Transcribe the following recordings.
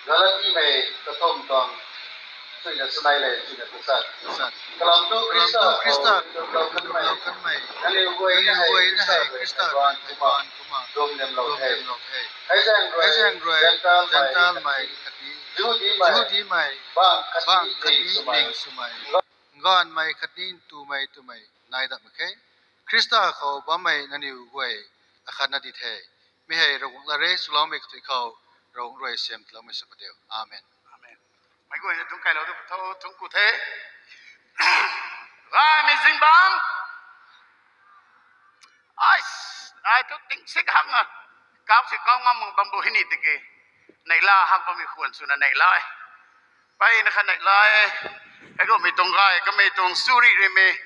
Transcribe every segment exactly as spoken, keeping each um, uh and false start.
Galatimei kathumh tuang, suina chanei le suina tachat. Kalam thu Khrista khou lou kanmei, nangniw guayna hei Khrista tuang kumna lwmliamlou the. Hei zaeng rui Zentelmei khatni Jihudimei bang khatni ning swmei, gaanvmei khatni ntumei twmei nai dat mak khe. Khrista khou bammei nangniw guay akhatna di the. Mi hei Ravguangc lat re. Swloumei kathui khou Ravguangc rui siam tiiloumei sw kadiu. Amen. Meic guayna thungc kailou tu tho, thungc ku the. Gaymei zingbangc, ai, ai thu tingsik hak na, kau si kau ngam mak bam bo hei ni tiki, neihla hak bammei khwan swna neihla e. Mpeyna kha neihla e. Hei kummei tuang gay kamei tuang suri rimei,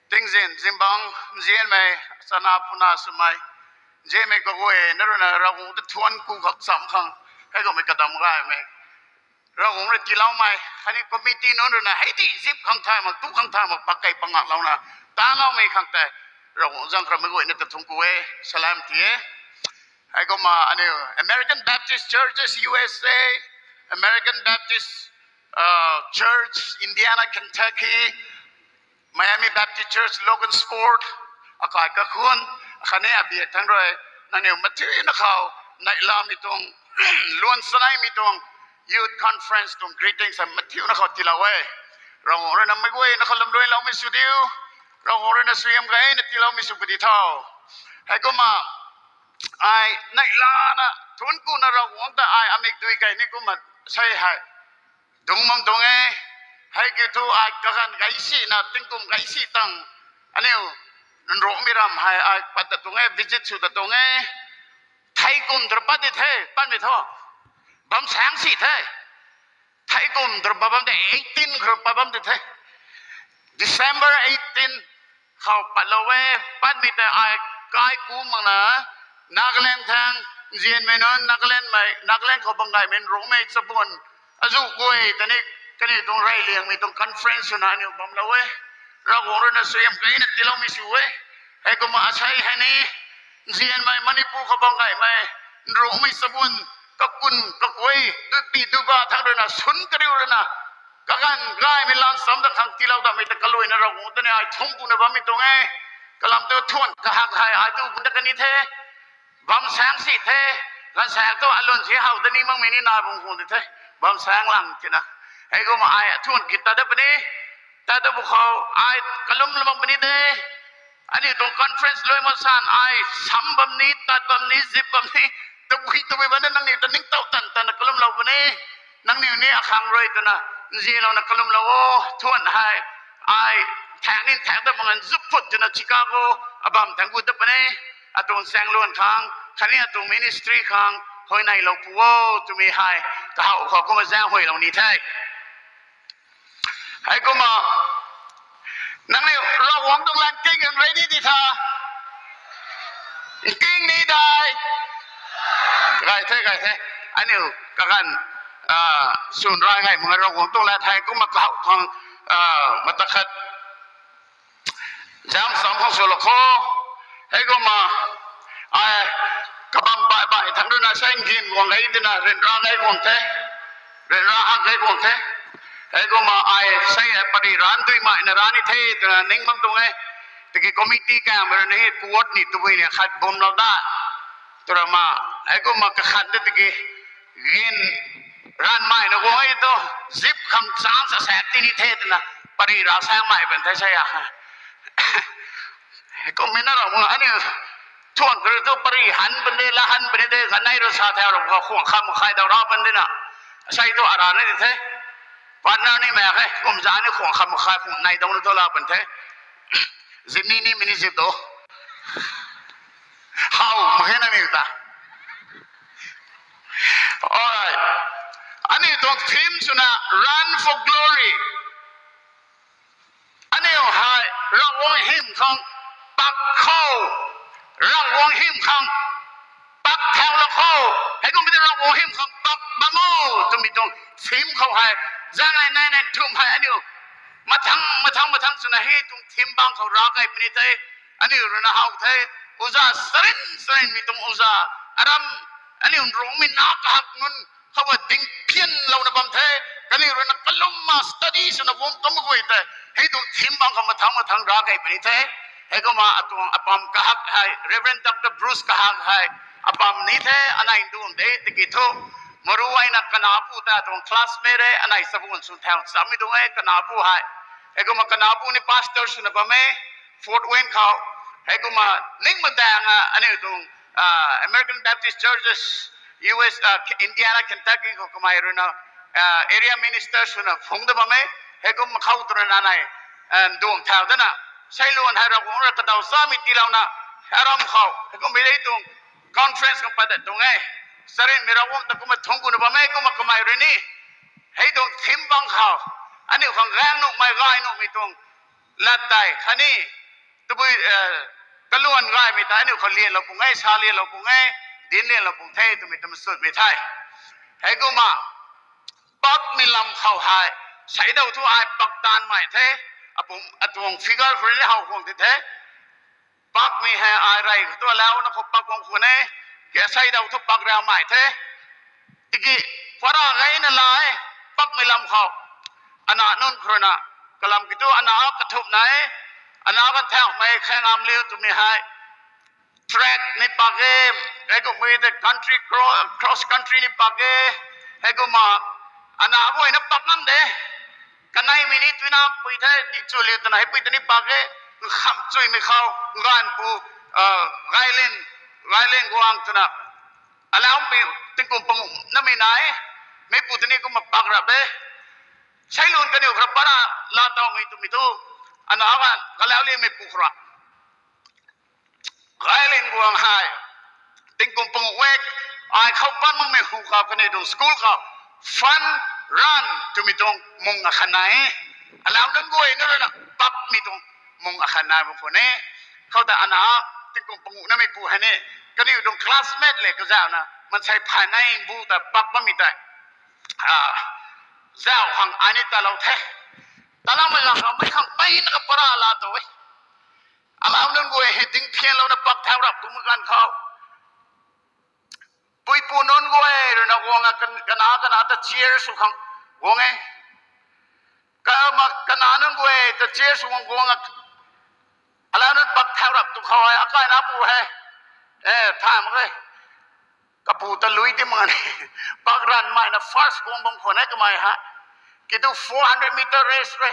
tingzin zingbangc nzianmei, chana puna swmei, nzianmei kaguayna ruina Ravguangc ta thuanc ku khak cham khang, hei kummei kadam gaymei Ravguangc rui tiiloumei khatni committee nunc ruina hei di zip khang thay mak, tu khang thay mak, pakei pangaklouna tangloumei khang tei Ravguangc zaeng khou meic guayna ta thungc ku e, salam ti e. Hei kumna aniu American Baptist Churches U S A, American Baptist Church Indiana, Kentucky, Miami Baptist Church Logansport, akai kakhun, khatni abiak thangc rui nangniw mathiuna khou neihlamei tuang, luan sanaimei tuang, youth conference tuang greetings hei mathiuna khou tiilou e. Ravguangc ruina meic guayna khou lwmluailoumei sw diu. Ravguangc ruina suaihiam gayna tiiloumei sw pudi tho. Hei kumna ai neihlana thuanc kuna Ravguangc ta ai amik dui key ni kumna sei hei dungc bam tuang e. Hei kiu thu ai kaganv gay sina tingkum gay si tang aniu nrumei ram hei ai pat ta tuang e, visit sw ta tuang e. Thei kum tw pat di the, patmei thu bam saeng si the. Thei kum tw pat bam de, eighteen khou pat bam di the. December eighteen khou patlou e. Patmei tei ai kai ku makna Nagaland thang nzianmei nunc, Nagalandmei, Nagaland khou bam gaymei nrumei chabuan azuh guay ta ni kaniw tuang reyliangmei tuang conference swna aniu bamlou e. Ravguangc ruina suaihiam gayna tiiloumei sw e. Hei kumna asei hei ni nzianmei Manipur khou bam gaymei nrumei chabuan kakun kakuai duipi duiba thangc ruina sun kariu ruina kaganv gaymei lan cham dat khang tiilou datmei ta kaluaina Ravguangc ta ni ai thungc kuna bammei tuang e. Kalam tu thuan kahak hei ai tu punda kani the. Bam saeng si the. Ganvsaekc thu alun si how da ni makmei ni nai bam khang di the. Bam saeng lang tina, hei kumna ai thuan kit ta dat puni. Tat dat bu khou ai kalum lam puni de. Aniu tuang conference lui mak san ai sam bam ni, tat bam ni, zip bam ni, tabui tabui bam na nangniw ta ningtow tan tanna kalumlou puni. Nangniw ni akhang rui twna nzianlouna kalumlou o. Thuan hei ai thaek ni thaek dat mak ngan zuk phut twna Chicago abam thangc gut dat puni. Atuang chaengluan khang khatni atuang ministry khang huayneylou pu o twmei hei kahaw khou kumna zaenghuaylou ni the. Hei kumna nangniw Ravguangc tuang lat king ready di tha? King ni dai. Gay the, gay the. Aniu kaganv swn rai gay mak Ravguangc tuang lat hei kumna kahaw khang mata khat zam sam khang swlou kho. Hei kumna ai kabam baih baih thangc ruina sei ngin guang gei tina ryanra gei guang the. Ryanra hak gei guang the. Hei kumna ai sei hei pary ranc duimei na ranc ni the twna ning bam tuang e. Tiki committee kamei rui ni kuat ni tabui ni khat bumlou da twra ma. Hei kumna kakhat de tiki gin ranmei na guang e tu, zip khang chance asaekc ti ni the twna pary ra saengmei ban the sei a. Kummei na Ravguangc aniu thuan kariu thu pary han puni de, la han puni de, kanei rui sa thau rui khou khwang khat makhai daw ra pun dina. Sei tu ara ni di the. Partner ni mak khe, kum zan ni khwang khat makhai khwang nei dawna thu la pun the. Zip ni ni mini zip do. How mak khe nangniw ta. Alright. Aniu tuang theme swna Run for Glory. Aniu hei Ravguangc hym khang pak khou, Ravguangc hym khang pak thaulou khou, hei kummei di Ravguangc hym khang pak bam o twmei tuang theme khou hei, zaeng nai nai nai thumh hei aniu mathang mathang mathang swna hei tuang theme bang khou ra key puni the. Aniu ruina how the, uza sarin sarinmei tuang uza, aram, aniu nrungmei na kahak nunc khou dingphianlouna bam the. Kaniw rui na kalum ma study swna bum kam gui tei, hei tuang thim bang khou mathang mathang ra kei puni the. Heikumna atuang apam kahak hei, Reverend Doctor Bruce kahak hei, apam ni the, anei dum de tiki thu. Maru ai na kanapu ta tuang classmate e, anei sabun sw thau chami tuang e, kanapu hei. Heikumna kanapu ni pastor swna bam e, Fort Wayne khou. Heikumna ning madang a, aniu tuang, ah, American Baptist Churches, U S, ah, Indiana, Kentucky khou kamei rui na, ah, area minister swna phung da bam e. Heikumna khou tu rui na nai, ah, duang thau dana. Seiluan hei Ravguangc rui kadaw sami tiilouna, aram khou. Heikumna mei tuang conference khang pat dat tuang e. Sarin mi Ravguangc ta kumna thung kuna bam e, kumna kamei rui ni. Hei tuang thim bang khou. Aniu khang gaeng nuhmei, gay nuhmei tuang lat tei khatni tabui, eh, kaluan gaymei ta aniu khou lianlou pung e, sa lianlou pung e, dinc lianlou pung the, twmei ta masutmei the. Heikumna, pakmei lam khou hei, seidaw thu ai pak taanmei the, apum, atuang figure khou rui ni how khwang ti the. Pakmei hei ai rey khou tu alauna khou pak bam khwan e, ke seidaw thu pak raumei the. Tiki, para gayna la e, pakmei lam khou. Ana nunc khou rui na, kalam kitu ana kathumh na e, ana kanthaumei khaeng am liu twmei hei. Track ni pak e, heikumna mei tei country cro-, cross country ni pak e, heikumna, ana guayna pak ngam de. Kaneimei ni tuina pui the, ti chu liu twna hei pui ta ni pak e, nkham chuimei khou, nganvpu, ah, Gailin, Gailin Guang twna. Alauc mei tingkum panguh namei nai, meipu ta ni kumna pak rap e. Seiluan kaniw khou rui para laa tawmei twmei tu, ana ka, kalauc liangmeipu khou rui. Gailin Guang hei, tingkum panguh e, ai khou pat makmei hu khou kaniw tuang school khou, fun run twmei tuang mung akhat nai e. Alauc nunc guayna rui na, pakmei tuang mung akhat nai bam khwan e. Khou ta ana, tingkum panguh nameipu hei ni, kaniw tuang classmate le kazauhna, maansei phay nai mbu ta pak bammei tei. Ah, zauh khang ai ni talou the. Taloumei lam khang mei khang peyna ka para laa tu e. Alauc nunc guay hei dingthianlouna pak thau rap tu mak ganv khou. Puipu nunc guay rui na guang a kan-, kana, kana ta chair sw khang guang e. Kama kana nunc guay ta chair sw guang guang a. Alauc nunc pak thau rap tu khou hei, akai na pu hei. Eh, thay mak e. Kapu ta lui ti mak ni. Pak ranmei na first guang bam khwan e kamei hei. Kitu four hundred meter race re.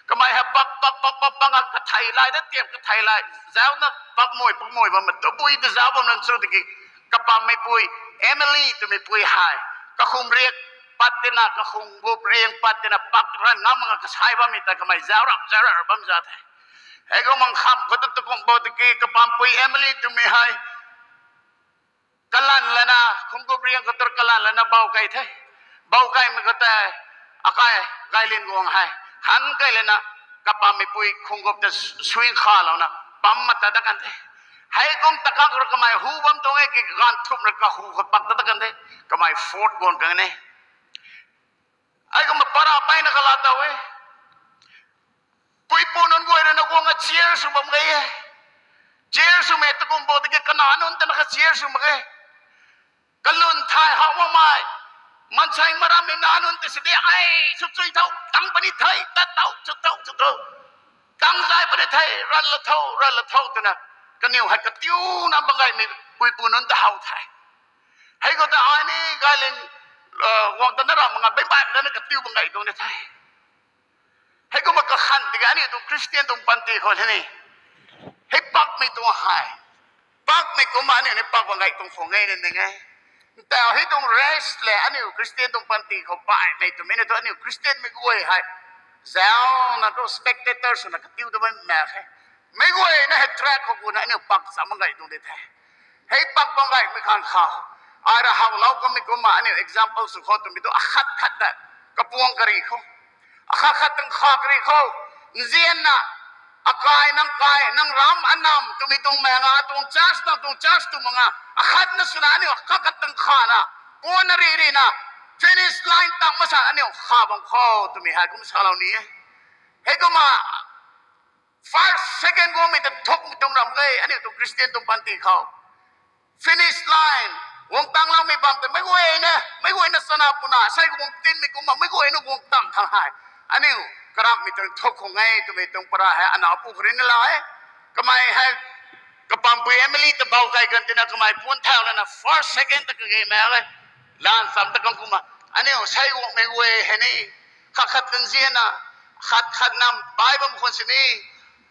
Kamei hei pak, pak, pak, pak, pak, a kathei lai, da tiam kathei lai. Zauc na pak mui, pak mui bam, tabui ta zauc bam nunc chu tiki. Kapammeipui, Emily twmeipui hei. Kakhum riak pat tina, kakhum gup riang pat tina, pak ran ngam nga kasai bammei ta kamei zauc rap, zauc rap bam za the. Heikumna kham khou tu tukum bo tiki, kapampui Emily twmei hei. Kalan lana, khum gup riang khou tur kalan lana bau kei the. Bau keimei khou tei, akai, Gailin Guang hei. Han kei lana, kapammeipui khum gup ta swing khalouna, pam mata dat kan the. Heikum ta kang rui kamei hu bam tuang e ki ganv thumh rui kahu khou pak ta dat kan the. Kamei fourth guang kan e. Heikumna para peyna kala taw e. Puipu nunc guay rui na guang a chair sw bam ge e. Chair swmei tukum bo tiki kana nunc ta na ka chair sw mak ge. Kalun thay how makmei. Maansei marammei na nunc ta sidi ai sw chui thau, tang puni thei, tat thau, chu thau, chu thau. Tang zay puni thei, ran la thau, ran la thau twna. Kaniw hei katiuna bam gaymei puipu nunc ta how the. Hei khou ta ai ni Gailin, uh, guang ta na ram nga bem bai na katiu bam gay tuang ni the. Heikumna kakhan tiki aniu tuang Christian tuang panty khou hei ni. Hei pakmei tuang hei. Pakmei kumna aniu ni pak bam gay tuang khou nge ni ning e. Ntau hei tuang race le aniu Christian tuang panty khou paimei twmei ni thu aniu Christianmei guay hei. Zauc na tu spectator swna katiu ta bam mak khe. Mei guay na hei track khou kuna aniu pak sa bam gay tuang di the. Hei pak bam gaymei khang khou. Ai ra howlou kammei kumna aniu example sw khou twmei tu akhat khat ta. Kapuang kari khou. Akhat khat tang kha kari khou. Nzianna. Akai nang kai, nang ram anam twmei tuang mei nga, atuang church nang tuang church tu mak nga. Akhat na swna aniu akhat khat tang khana. Puan na ri ri na. Finish line tang masa aniu kha bam khou twmei hei kum salou ni e. Heikumna first, second guangmei ta thukmei tuang ram ge, aniu tuang Christian tuang panty khou. Finish line. Guang tangloumei bam tei meic guayna, meic guayna chana puna, sei guang tinmei kumna, meic guayna guang tang thang hei. Aniu, karamhmei tuang thuk khou nge twmei tuang para hei, ana pu khou rui na la e. Kamei hei, kapampui M L A ta bou kai kan tina kamei puan thau lana first, second ta kage mei e. Lan sam ta kan kumna. Aniu, sei guangmei guay hei ni. Khat khat kan zianna, khat khat nam bai bam khwan sini.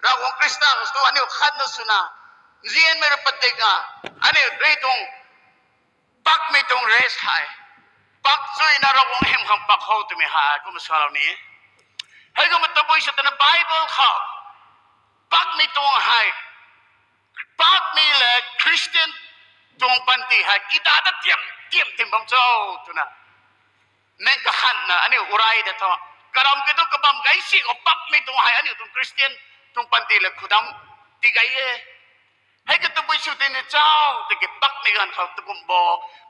Ravguangc Khrista khou tu aniu khat na swna. Nzianmei rui padik a, aniu rui tuang pakmei tuang race hei, pak chuyna Ravguangc hym khang pak khou twmei hei kumna salou ni. Hei kumna tabui sw twna Bible khou pakmei tuang hei, pakmei le Christian tuang panty hei kida ta tiam tiam tim bam cho twna. Nang kakhanna aniu urai de thu, karam ki tu kabam gay si khou pakmei tuang hei aniu tuang Christian tuang panty le khudam ti gay e. Hei ka tabui sw tini cho, tiki pakmei ganv khou tu kum bo,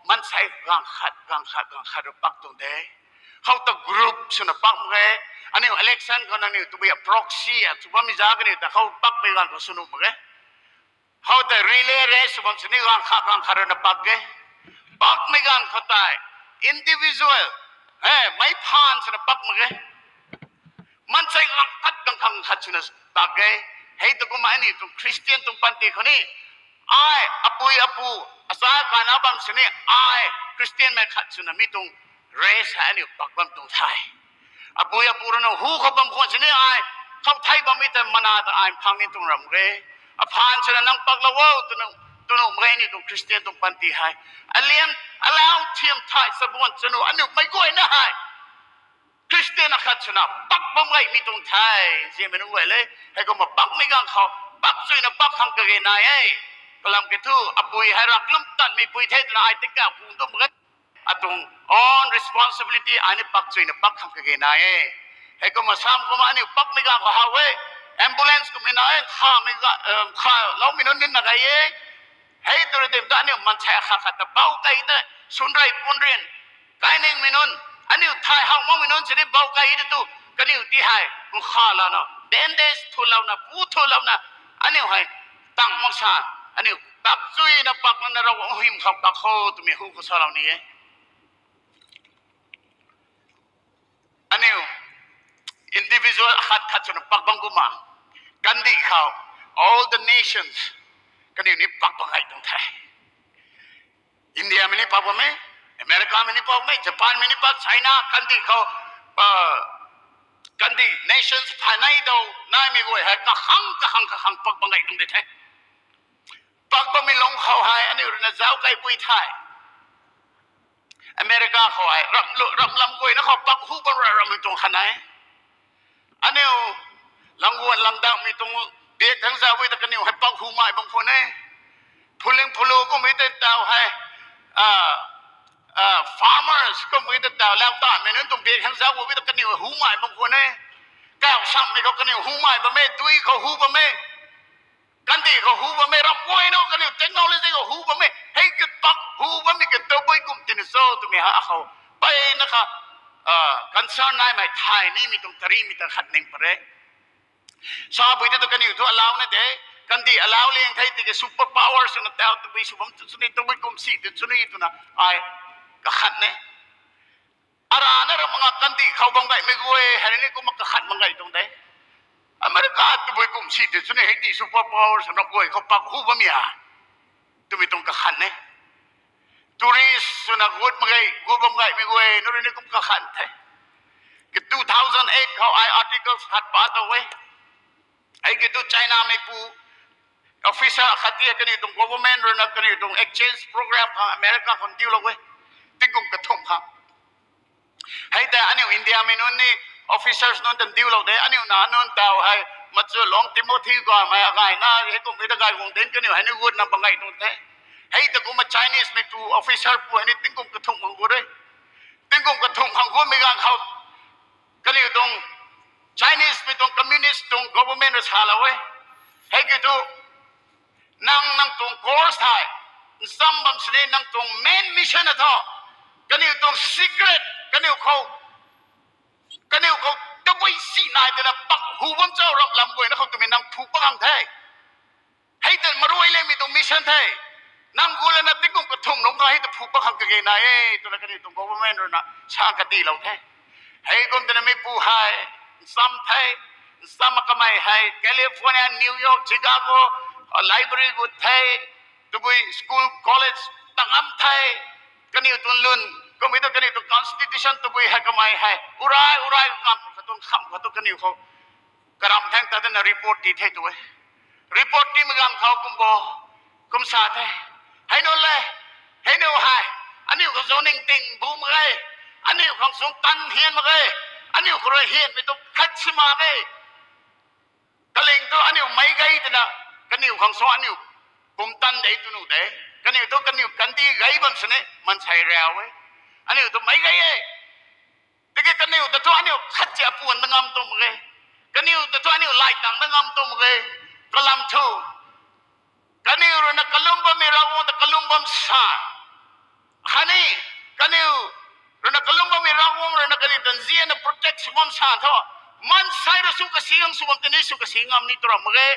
mansei ganv khat, ganv khat, ganv khat rui pak tuang de. Khou ta group swna pak mak ge, aniu election khou nangniu tabui a proxy a chu bammei za kaniw ta khou pakmei ganv khou sw nuh mak ge. Khou tei relay race sw bam sini ganv khat, ganv khat rui na pak ge. Pakmei ganv khou tei individual, e, meic phaan swna pak mak ge. Mansei ganv khat, ganv khat, ganv khat swna pak ge. Hei tu kumna aniu tuang Christian tuang panty khou ni, ai apui apu, acha kana bam sini, ai Christian mei khat swna mi tuang race hei aniu pak bam tuang the. Apui apu rui na hu khou bam khwan sini ai, khou thei bammei ta mana ta ai mphang ni tuang ram ge. Aphaan swna nang paklou o twna, twnuh mak ge aniu tuang Christian tuang panty hei. Alian, alau thiam thai chabuan chanu aniu meic guayna hei Christian akhat swna pak bam gaymei tuang the, ziamei nunc guay le. Hei kumna pakmei ganv khou, pak chuyna pak khang kage nai e. Kalam ki thu, apui hei raklum tatmei pui the twna ai tingkauh kung tu mak ge. Atuang own responsibility ai ni pak chuyna pak khang kage nai e. Hei kumna sam kumna aniu pakmei ganv khou how e. Ambulance kummei na e, khamei ga, kha loumei nunc ninna gay e. Hei tu rui tim ta aniu mansei khat khat ta bou tei ta, sunrei punrian, kainingmei nunc, aniu thay how makmei nunc sini bou kai de tu, kaniw ti hei nkha lana bandage thulouna, pu thulouna, aniu hei tang mak sa, aniu pak chuyna pak lana Ravguangc hym khou pak kho twmei hu khou salou ni e. Aniu individual akhat khat swna pak bam kumna, kandih khou all the nations, kaniw ni pak bam gay tuang the. Indiamei ni pak bam e, Americamei ni pak bam e, Japanmei ni pak, China kandih khou, kandih nations phay nei dou naimei guay hei kakhang kakhang kakhang pak bam gay tuang de the. Pak bammei lung khou hei aniu rui na zauc kaipui the. America khou hei ram, ram lam guayna khou pak hu bam ra rammei tuang khat nai. Aniu langguan langdakmei tuang biak thangc zauc e ta kaniw hei pak hu mai bam khwan e. Phuling phulu kummei tei taw hei, farmers kummei tei taw lau tanmei nunc tuang biak thangc zauc e ta kaniw hu mai bam khwan e. Kauh sammei khou kaniw hu mai bam e, dui khou hu bam e. Kandih khou hu bam e, ram guayna kaniw technology khou hu bam e, hei ki pak hu bammei ki tabui kum tina cho twmei ha khou, mpeyna kha, concern naimei thay nimei tuang tarimei ta khat ning pare. Sabui tei tu kaniw thu allow na de, kandih allow liang thei tiki super power swna taw tabui sw bam tu sw ni, tabui kum si tu sw ni twna ai kakhat ne. Arana ram nga kandih khou bam gaymei guay hei ni kumna kakhat mak gay tuang de. America tabui kum si tu sw ni hei ti super power swna guay khou pak hu bammei a twmei tuang kakhat ne. Tourist swna gut mak gay, gut bam gaymei guay nu rui ni kum kakhat the. Ki two thousand eight khou ai article khat pa tow e. Hei ki tu Chinamei pu officer khat ti kaniw tuang government rui na kaniw tuang exchange program khang America khou ndiulou e. Tingkum kathumh khang. Hei tei aniu Indiamei nunc ni officers nunc ta ndiulou de, aniu na nunc taw hei, machu long Timothy guangmei agayna hei kummei ta gay guang dinc kaniw hei ni gutna bam gay tuang the. Hei ta kumna Chinesemei pu officer pu hei ni tingkum kathumh khang gut e. Tingkum kathumh khang gutmei ganv khou kaniw tuang Chinesemei tuang communist tuang government rui salou e. Hei ki tu, nang nang tuang course hei ncham bam sini nang tuang main mission a thu, kaniw tuang secret, kaniw khou, kaniw khou tabui si nai twna pak hu bam cho ram lam guayna khou twmei nang phu pak khang the. Hei ta maruai lemei tuang mission the. Nang gu lana tingkum kathumh lungc khou hei ta phu pat khang kage nai e twna kaniw tuang government rui na sa katilou the. Hei kum twna mipu hei, nsam the, nsam kamei hei California, New York, Chicago, library gut the, tabui school, college tangam the, kaniw tuang lun, kummei tu kaniw tuang constitution tabui hei kamei hei urai urai ngam katuang kham khou tu kaniw khou karam thang ta dana report ti the tu e. Report timei ganv khou kum bo, kum sa the. Hei nu le, hei nu hei, aniu khang sung ningting bu mak ge, aniu khang sung tan hian mak ge, aniu khou rui hianmei tu khat si mak ge. Kaling tu aniu meic gei twna, kaniw khang sung aniu pumtan de tw nu de. Kaniw tu kaniw kandi gei bam sini mansei riau e. Aniu tu meic gei e. Tiki kaniw ta thu aniu khat si apuan na ngam tuang mak ge. Kaniw ta thu aniu lay tang na ngam tuang mak ge. Kalam thu, kaniw rui na kalum bammei Ravguangc ta kalum bam sa. Khatni, kaniw rui na kalum bammei Ravguangc rui na kaniw ta nzianna protect sw bam sa thu, mansei rui sw kasi ang sw bam tini sw kasi ngam ni tu ram mak ge.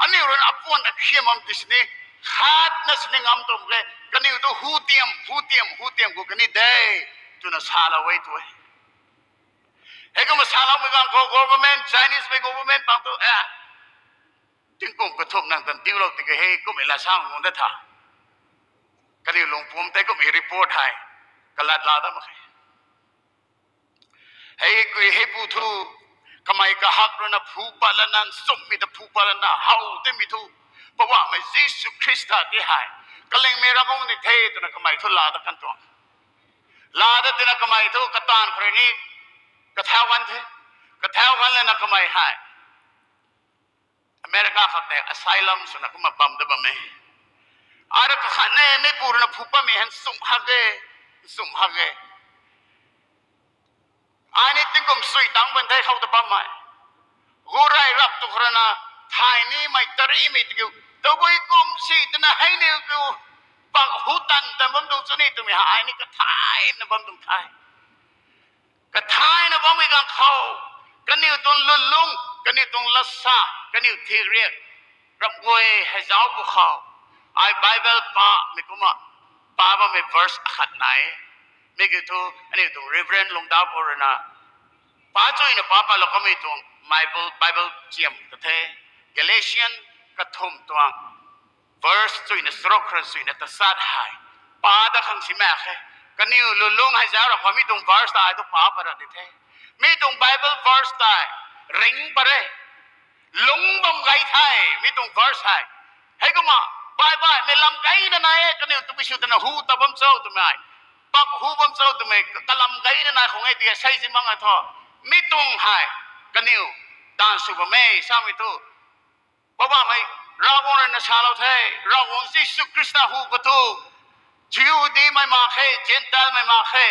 Aniu rui na apuan akhiam bam ti sini, khatna sini ngam tuang mak ge. Kaniw tu hu tiam, hu tiam, hu tiam khou kani de twna salou e tu e. Hei kumna saloumei ganv khou government, Chinesemei government pang tu, eh, tingkum kathumh nang tan diulou tiki hei kummei la sa guang da tha. Kaniw lungpum tei kummei report hei kalat la da mak khe. Hei kui hei pu thu, kamei kahak rui na phu pat lana, nchumhmei ta phu pat lana, how timei thu, Poubauhmei Jisu Khrista ti hei kalingmei Ravguangc ni the twna kamei thu la da kan tuang. La da tina kamei thu kataanv khou rui ni kathau kan the. Kathau kan lana kamei hei America khou tei asylum swna kumna bam da bam e. Ara kakhat ne, meipu rui na phu patmei hei nchumh hak e, nchumh hak e. Ai ni tingkum sui tangc ban the khou ta bammei. Gu rey rap tu khou rui na, thay nimei tarimei tiki, tabui kum si twna hei niw kiu, pak hu tan tan bam tuang chu ni twmei hei ai ni kathayna bam tuang the. Kathayna bammei ganv khou, kaniw tuang lwnlung, kaniw tuang latsa, kaniw thikriak, ramh guay hei zauc pw khou, ai Bible pamei kumna, pa bammei verse akhat nai. Mi kiu thu, aniu tuang Reverend Lungdauc pu rui na, pa chuyna pa patlou kamei tuang Bible, Bible chiam ta the, Galatian kathumh tuang verse chuyna charuk khou rui chuyna tachat hei, pa dat khang si mak khe. Kaniw lwnlung hei zauc rap khou mi tuang verse tei tu pa pat ra di the. Mi tuang Bible verse tei ring pat re. Lung bam gay the, mi tuang verse hei. Hei kumna, baih baihmei lam gayna nai e, kaniw tabui sw twna hu ta bam cho twmei, pak hu bam cho twmei, ka-, kalam gayna nai khang e ti sei zi mang e thu. Mi tuang hei, kaniw, taanv sw bam e, samei thu. Poubauhmei, Ravguangc rui na salou the, Ravguangc Jisu Khrista hu khou thu, Jihudimei mak khe, Zentelmei mak khe,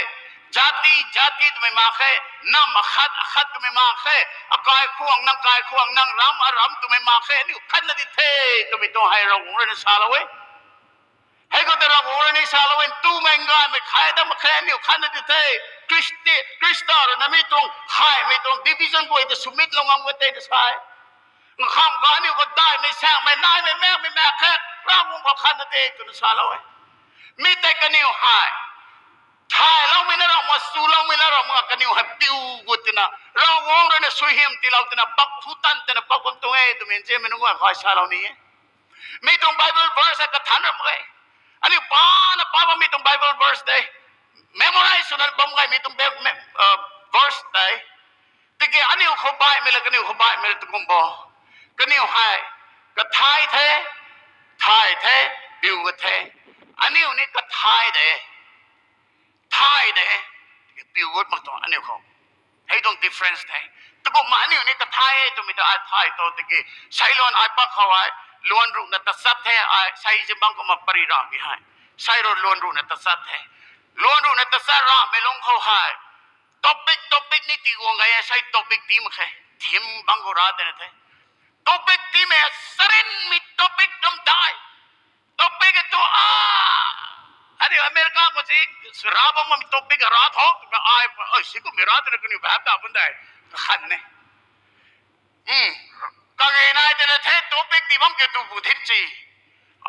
jati, jati twmei mak khe, nam akhat, akhat twmei mak khe, akai khwang, nang kai khwang, nang ram, aram twmei mak khe, aniu khatna di the, twmei tuang hei Ravguangc rui na salou e. Hei khou tei Ravguangc rui ni salou e, tumei ngaymei khai dam mak khe, aniu khatna di the, Khristi-, Khrista rui na mi tuang khaymei tuang division guay ta submit lou ngam guay tei ta sa e. Nkham khou aniu khou daihmei, saengmei, naimei, maekmei, maek khe, Ravguangc khou khatna de twna salou e. Mi tei kaniw hei thayloumei na ram mak, chuloumei na ram mak, kaniw hei piu gut tina, Ravguangc rui na suaihiam tiilou tina, pak phu tan tina, pak bam tuang e twmei nzianmei nunc guay khou salou ni e. Mi tuang Bible verse hei kathan ram mak e. Aniu pana pa bammei tuang Bible verse tei memorize swna bam gaymei tuang Bi-, me-, uh, verse tei. Tiki aniu khou baihmei la, kaniw khou baihmei la tu kum bo. Kaniw hei kathay the, thay the, piu gut the. Aniu ni kathay de, thay de, piu gut mak tuang aniu khou. Hei tuang difference the. Tukumna aniu ni kathay e twmei ta ai thay tu tiki, seiluan ai pak khou ai, luan ruhna tachat the ai, sei zi bang kumna pary ramei hei. Sei rui luan ruhna tachat the. Luan ruhna tachat ramei lungc khou hei topic, topic ni ti guang gay e, sei topic ti mak khe. Theme bang khou ra tina the. Topic timei, sarinmei topic ram dai. Topic tu a, aniu America khou si, ra bam bammei topic ra tho twmei ai, ai si kummei ra tina kaniw bap ta bun dai. Kakhan ne. Hmm. Kage nai tina the topic ti bam ke tu bu thit si.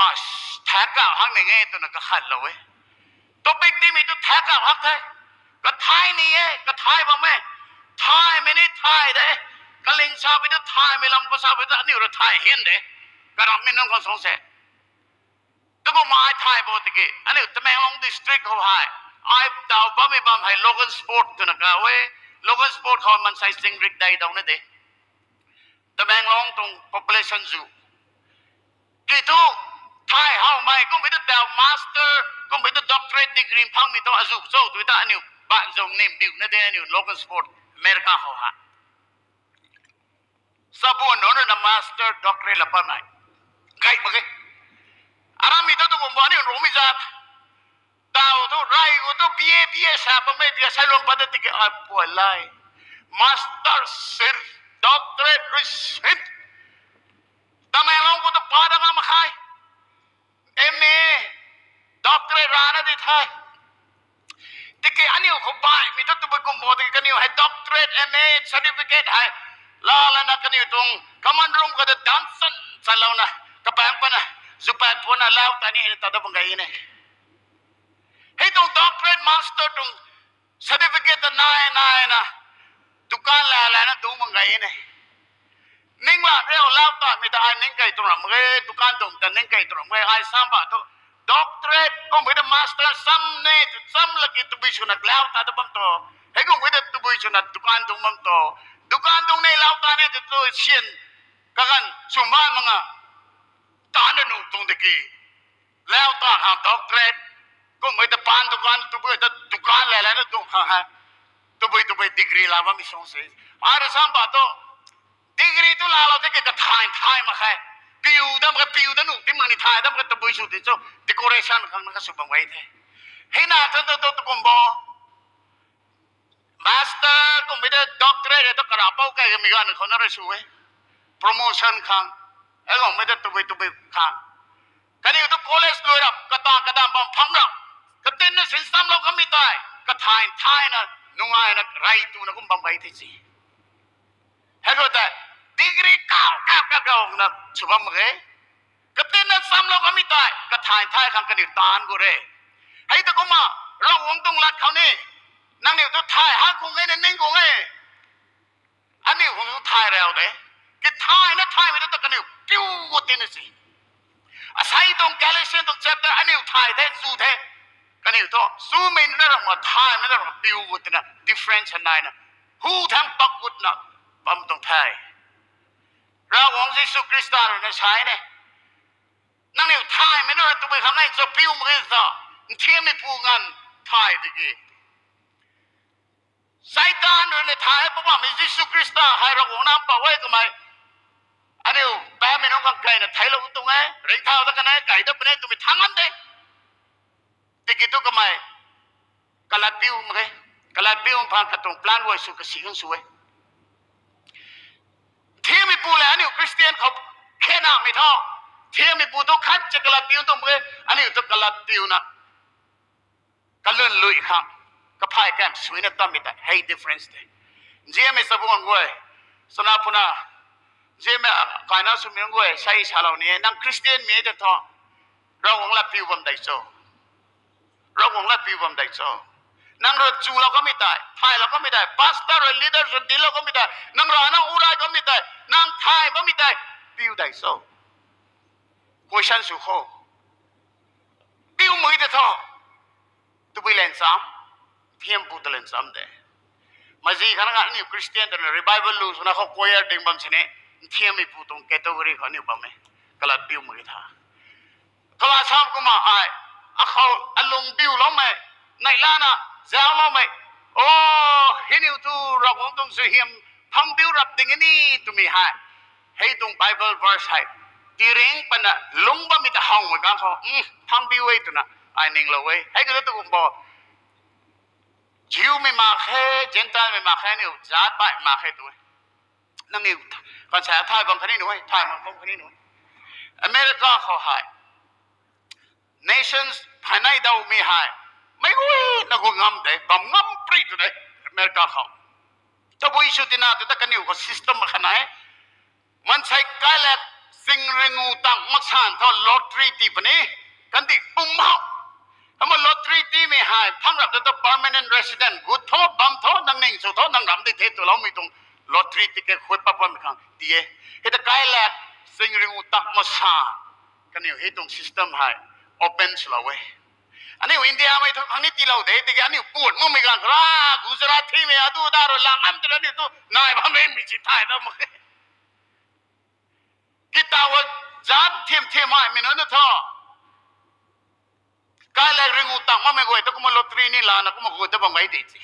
As, thak kau hak ni nge twna kakhatlou e. Topic timei tu thak kau hak the. Kathai ni e, kathai bam e. Thaymei ni thay de. Kaling sapui tu thaymei lam khou sapui tu aniu rui thay hian de. Karamhmei nunc khang song se. Tukumna ai thay bo tiki, aniu Tamenglong district khou hei, ai daw bammei bam hei Logansport twna kaw e. Logansport khou mansei singrik dei daw na de. Tamenglong tuang population zu ki thu, thay howmei kummei ta daw master, kummei ta doctorate degree phangmei tu azu cho tw ta aniu banzong nim diu na de aniu Logansport, America khou hei. Sabuan nunc rui na master, doctorate la patmei gay mak ge. Aramei tu tukumbo aniu Ruangmei zat. Daw tu, rey khou tu, B A, B S sa bammei, B S sa lum pat ta tiki ai puai lai. Master sir, doctorate rui sin. Tamenglong khou tu pa da ngam mak khe. M A, doctorate rana di the. Tiki aniu khou baihmei tu tabui kum bo tiki kaniw hei doctorate, M A, certificate hei laa lana kaniw tuang common room khou ta dansan chanlouna, kapaeng pana, zupaeng pana lau ta ni ta da bang gay ne. Hei tuang doctorate, master tuang certificate ta nai naina, dukan la lana dungc bang gay ne. Ningla riu lau tamei ta ai ning kei tuang ram mak ge, dukan dungc ta ning kei tuang ram mak ge, ai sam ba tu. Doctorate kummei ta master sam ne tu cham laki tabui swna lau ta ta bam tu. Hei kummei ta tabui swna dukan dungc bam tu. Dukan dungc ne lau ta ne tu tu syan kaganv sumban mak nga. Taan na nuh tuang tiki. Lau ta khang doctorate. Kummei ta pan dukan, tabui ta dukan la lana dungc khang hei. Tabui tabui degree la bammei song se. Ai rui sam ba tu. Degree tu laalou tiki kathay thay mak khe. Piu dam khe, piu da nuh ti mak ni thay dam khe tabui sw ti cho. Decoration khang na kasw bam gay the. Hei na thu tu tu tu kum bo. Master kummei ta doctorate tu karapou kei kamei ganv khou na rui sw e. Promotion khang. Hei kummei ta tabui tabui khang. Kaniw tu college lui rap, kata kadam bam phang rap. Katinna sin samlou kamei tei, kathay thayna, nungaina, rey tuna kum bam gay the si. Hei khou tei, degree kau, kau, kau, kau na sw bam mak ge. Katinna samlou kamei tei, kathay thay khang kaniw taanc gu re. Hei ta kumna, Ravguangc tuang lat khou ni, nangniw tu thay hak khung e na ning khung e. Aniu khang tu thay rau de. Kithayna thaymei tu ta kaniw piu gu tina si. Asei tuang Galatian tuang chapter aniu thay the, chu the. Kaniw thu, chumei na ramna thaymei na ramna piu gu tina difference naina. Hu thang pak gutna bam tuang the. Ravguangc Jisu Khrista rui na sa e ne. Nangniw thaymei na tabui khang e cho piu mak ge ta. Nthiammeipu nganv thay tiki. Seitaan rui na thay pw bammei Jisu Khrista hei Ravguangc nac mpouh e kamei. Aniu bammei nunc khang keyna theiclou tuang e, ringcthau ta kan e, key dat puni twmei thangc an de. Tiki tu kamei, kalat piu mak ge, kalat piu phang katuang plan guay sw kasi khang sw e. Nthiammeipu le aniu Christian khou khenamei thu, nthiammeipu tu khat cha kalat piu tuang mak ge, aniu tu kalat piuna kalun lui khang, kaphay kam suina tammei tei hei difference tei. Nzianmei chabuang guay, chana puna, nzianmei kaina swmei guay sei salou ni, nang Christian mei tei thu, Ravguangc lat piu bam dei cho. Ravguangc lat piu bam dei cho. Nang rui chulou kamei tei, thaylou kamei tei, pastor rui, leader rui dinclou kamei tei, nang rana urai kamei tei, nang thay bammei tei, piu dei cho. Question sw kho. Piu mak ge tei thu. Tabui lan cham. Nthiampu ta lan cham de. Mazi khana aniu Christian twna revival lu swna khou choir ding bam sini. Nthiammeipu tuang category khou aniu bam e. Kalat piu mak ge tha. Kalat sam kumna ai. Akhou alung piuloumei. Neihlana, zauloumei. O, hei niw tu Ravguangc tuang suaihiam phang piu rap ding e ni twmei hei. Hei tuang Bible verse hei. Tiringc pana lungc bammei ta howmei kang khou. Hmm, phang piu e twna. Ai ninglou e. Hei kiu tu kum bo. Jewmei mak khe, Gentilemei mak khe, aniu zaat baih mak khe tu e. Nangniw, kansa thay bam khatni nu e, thay bam khatni nu e. America khou hei. Nations phaynei dawmei hei. Meic guayna gu ngam de, bam ngam pri tu de, America khou. Tabui sw tina tu ta kaniw khou system mak khatna e. Mansei kai le, Sing ringu tang maksan tho lottery ti puni. Kandi pum hou. Ama lottery ti mi hai phang rap ta permanent resident gut tho bam tho nang ning sw tho nang ram di the tu lou mi tuang lottery ticket khui pap pam khang ti e. Hei ta kai lak sing ringu tang maksan kaniw hei tuang system hai open swlou e. Aniu India mei thu khang ni tilou de tiki aniu put mu mi gang ra Gujarat thi mi adu da ro lang am tera ni tu nai bam mi mi chi thai da mak. Kita wa zat thim thim hai mi nunc na tho. Kai lak ringu tang ma mi guay ta kumna lottery ni lana kumna gu ta bam gai de chi.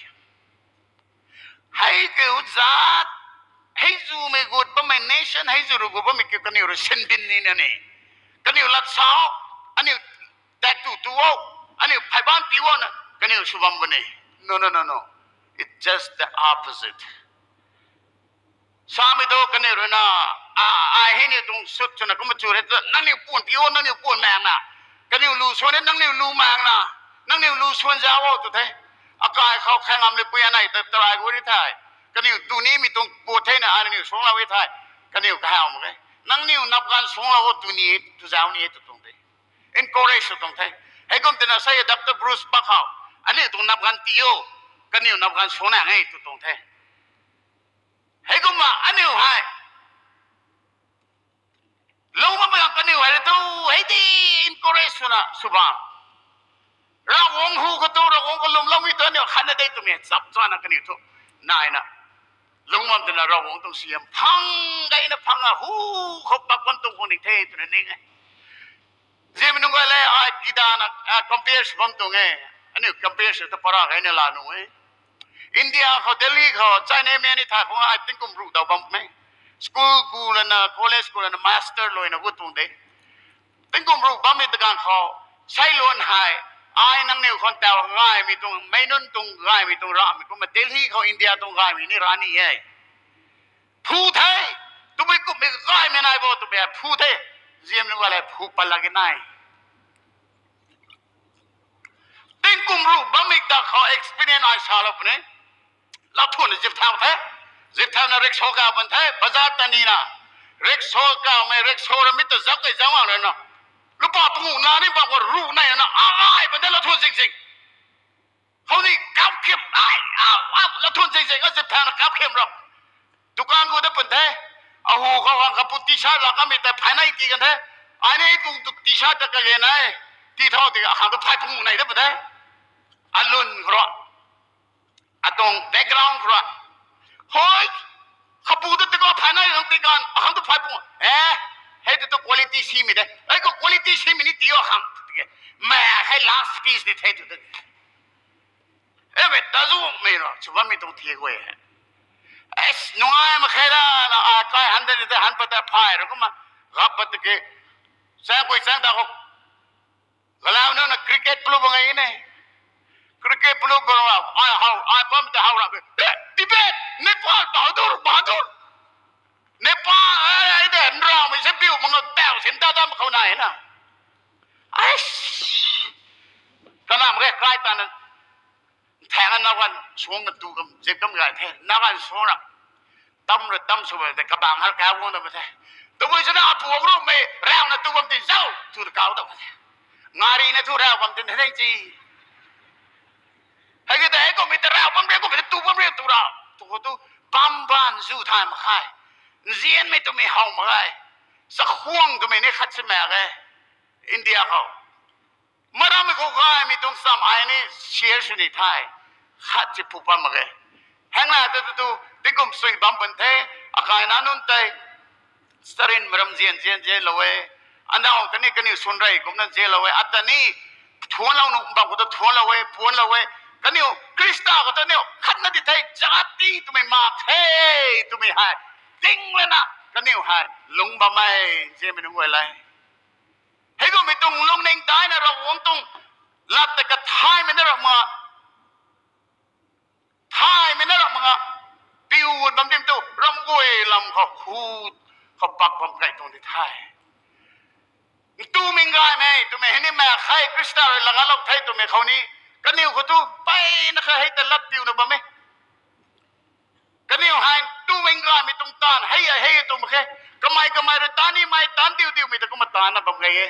Hei kiu zat, hei zu mei gut bam mei nation, hei zu ru gut bam mei kiu kaniw ru sin bin ni na ni. Kaniw lat sau, aniu tat tu tu o, aniu phai ban pi o na, kaniw sw bam bam ni. No, no, no, no. It's just the opposite. Samei tu kaniw rui na, a, ai hei ni tuang sut swna kumna chu re tu, nangniw pun pi o, nangniw pun maeng na. Kaniw lu swan e, nangniw lu maeng na. Nangniw lu swan za o tu the. Akai khou khaeng am le pui anei ta tarai gu ri thai. Kaniw tu ni mi tuang pu the na, ai niw suang lou e thai. Kaniw kahau mak e. Nangniw nap ganv suang lou o tu ni, tu zau ni tu tuang the. Encourage sw tuang the. Hei kum tina sei Doctor Bruce Park hou. Aniu tuang nap ganv ti o. Kaniw nap ganv suang na nge tu tuang the. Hei kumna aniu hei. Lou bam bam kaniw hei tu, hei di encourage swna sw bam. Ravguangc hu khou tu, Ravguangc kalum lou mi tu aniu khatna de twmei chap chana kaniw thu. Naina. Lung bam twna Ravguangc tuang siam phang gayna phang a hu khou pak bam tuang khou ni the twna ning e. Zimei nunc guay le ai kidana, a, compare sw bam tuang e. Aniu compare sw ta para gayna la nu e. India khou, Delhi khou, China mei ni tha khou ai tingkum ruh daw bam e. School ku lana, college ku lana, master luina gu tuang de. Tingkum ruh bammei ta ganv khou, seiluan hei, ai nangniw khou taw gaymei tuang, meic nunc tuang gaymei tuang ramei kumna Delhi khou India tuang gaymei ni ra ni e. Phu the, twmei kummei gaymei nai bo twmei phu the, ziam nunc guay le phu pat lak e nai. Tingkum ruh bammei ta khou experience ai salou puni. Latthuna zip thau the. Zip thauna rickshaw kau pan the. Bazar ta nina. Rickshaw kaumei rickshaw ra mi ta zap kei zang mak rana. Lupa pangu na ni bam khou ruh nai na. Ai pan the latthun zing zing. Khou ni kap khim. Ai, au, au, latthun zing zing. A zip thauna kap khim ra. Dukan khou ta pan the. Ahu khou khang kapu t-shirt lak kamei ta phay nai ti kan the. Ai ni tuang t-shirt ta kage nai. Ti thau ti akhang tu phay pangu nai ta pan the. Alun khou ra. Atuang background khou ra. Hoi, kapu tu tiko phay nai lang ti kan, akhang tu phay pung. Eh, hei tu tu quality simei de. Hei khou quality simei ni ti o akhang tu tike. Mei hei last piece ni the tu tu. E, mei ta zumei ra, chu bammei tuang thiak guay hei. Es, nungai mak khe da, na, a, kai han de ni de, han pat ta phay ra kumna, gap pat tike. Chaeng kui chaeng ta khou. Galau na na cricket plu bang e ne. Cricket plu bang a, ai hau, ai pam ta hau ra. Eh, Tibet, Nepal, bahadur, bahadur. Nepal, ai, ai de, nraumei se piu, manga tau, sin ta dam khou nai na. Ai, kanam ke kai ta na, thang na wan, suang na tu kam, zip kam gai the, na wan suang ra. Tam ra tam sw bam te kabang har kau guang ta ma the. Tabui swna apu ru mei rau na tu bam ti zau tu ta kau ta ma the. Ngari na thu rau bam tin the chi. Hei ki te hei kum mei ta rau bam re kum mei tu bam re tu rau. Tu khou tu bam ban zu thay mak khe. Nzianmei twmei how mak khe. Sakhuang twmei ni khat si mak khe. India khou. Maramei khou gaymei tuang cham ai ni share sw ni the. Khat si phu bam mak khe. Hengna tu tu tu, tingkum sui bam pun the, akai na nunc tei. Sarin maram zian zian zianlou e. Anau ta ni kaniw swn rey kumna zianlou e. Ata ni, thuanlou nu bam khou ta thuanlou e, puanlou e. Kaniw, Khrista khou ta niw, khatna di the, jati twmei mak the, twmei hei. Ding lana, kaniw hei, lung bam e, zianmei nunc guay le. Hei kummei tuang lungning daina Ravguangc tuang lat ta kathaymei na ram mak, thaymei na ram mak nga, piu bam dim tu, ram guay lam khou khu, khou pak bam kai tuang di the. Ntumei gaymei, twmei hei ni mak khe, Khrista rui laganclou the twmei khou ni, kaniw khou tu, peyna kha hei ta lat piuna bam e. Kaniw hei, ntumei gaymei tuang taanv, hei a hei tuang khe, kamei kamei rui ta nimei ta Mei ta kumna tana bam gay e.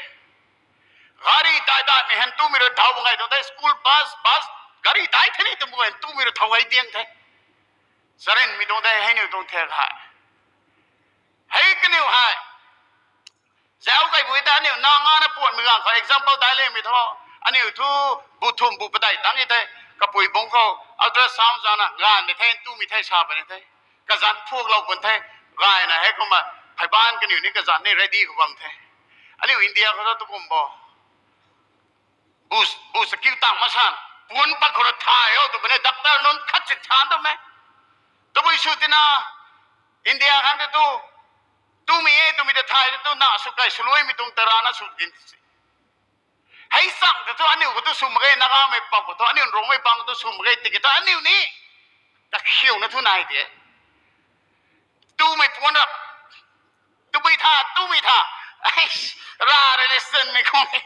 Gari tai daimei hen tumei rui thau bam gay tuang the, school bus, bus, gari tai the ni tumei hen tumei rui thau gay diang the. Charynmei tuang the, hei niw tuang the hei. Hei kaniw hei. Zauc kei bui ta aniu na ngana puanmei ganv khou example dai lemei thu. Aniu thu bu thum bu padeih tang e the. Kapui bungc khou ultrasound zana ganvmei the, tumei the, sa puni the. Kazanc phuaklou pun the. Gayna hei kumna pheyban kaniw ni kazanc ni ready khou bam the. Aniu India khou thu tu kum bo. Bu, bu sa kiu tang masan. Puan pat khou na thay o tw puni doctor nunc khat si than tu me. Tabui sw tina India khang te tu, tumei e twmei ta thay tu na sw kai swluaimei tuang tarana sw din si. Hei chang ta thu aniu khou tu sw mak ge, Nagamei pang khou tu, aniu Rongmei pang khou tu sw mak ge tiki tu aniu ni kakhiuna thu nai de. Tumei puan rap. Tumei tha, tumei tha. Ai, ra rui ni sinmei khang e.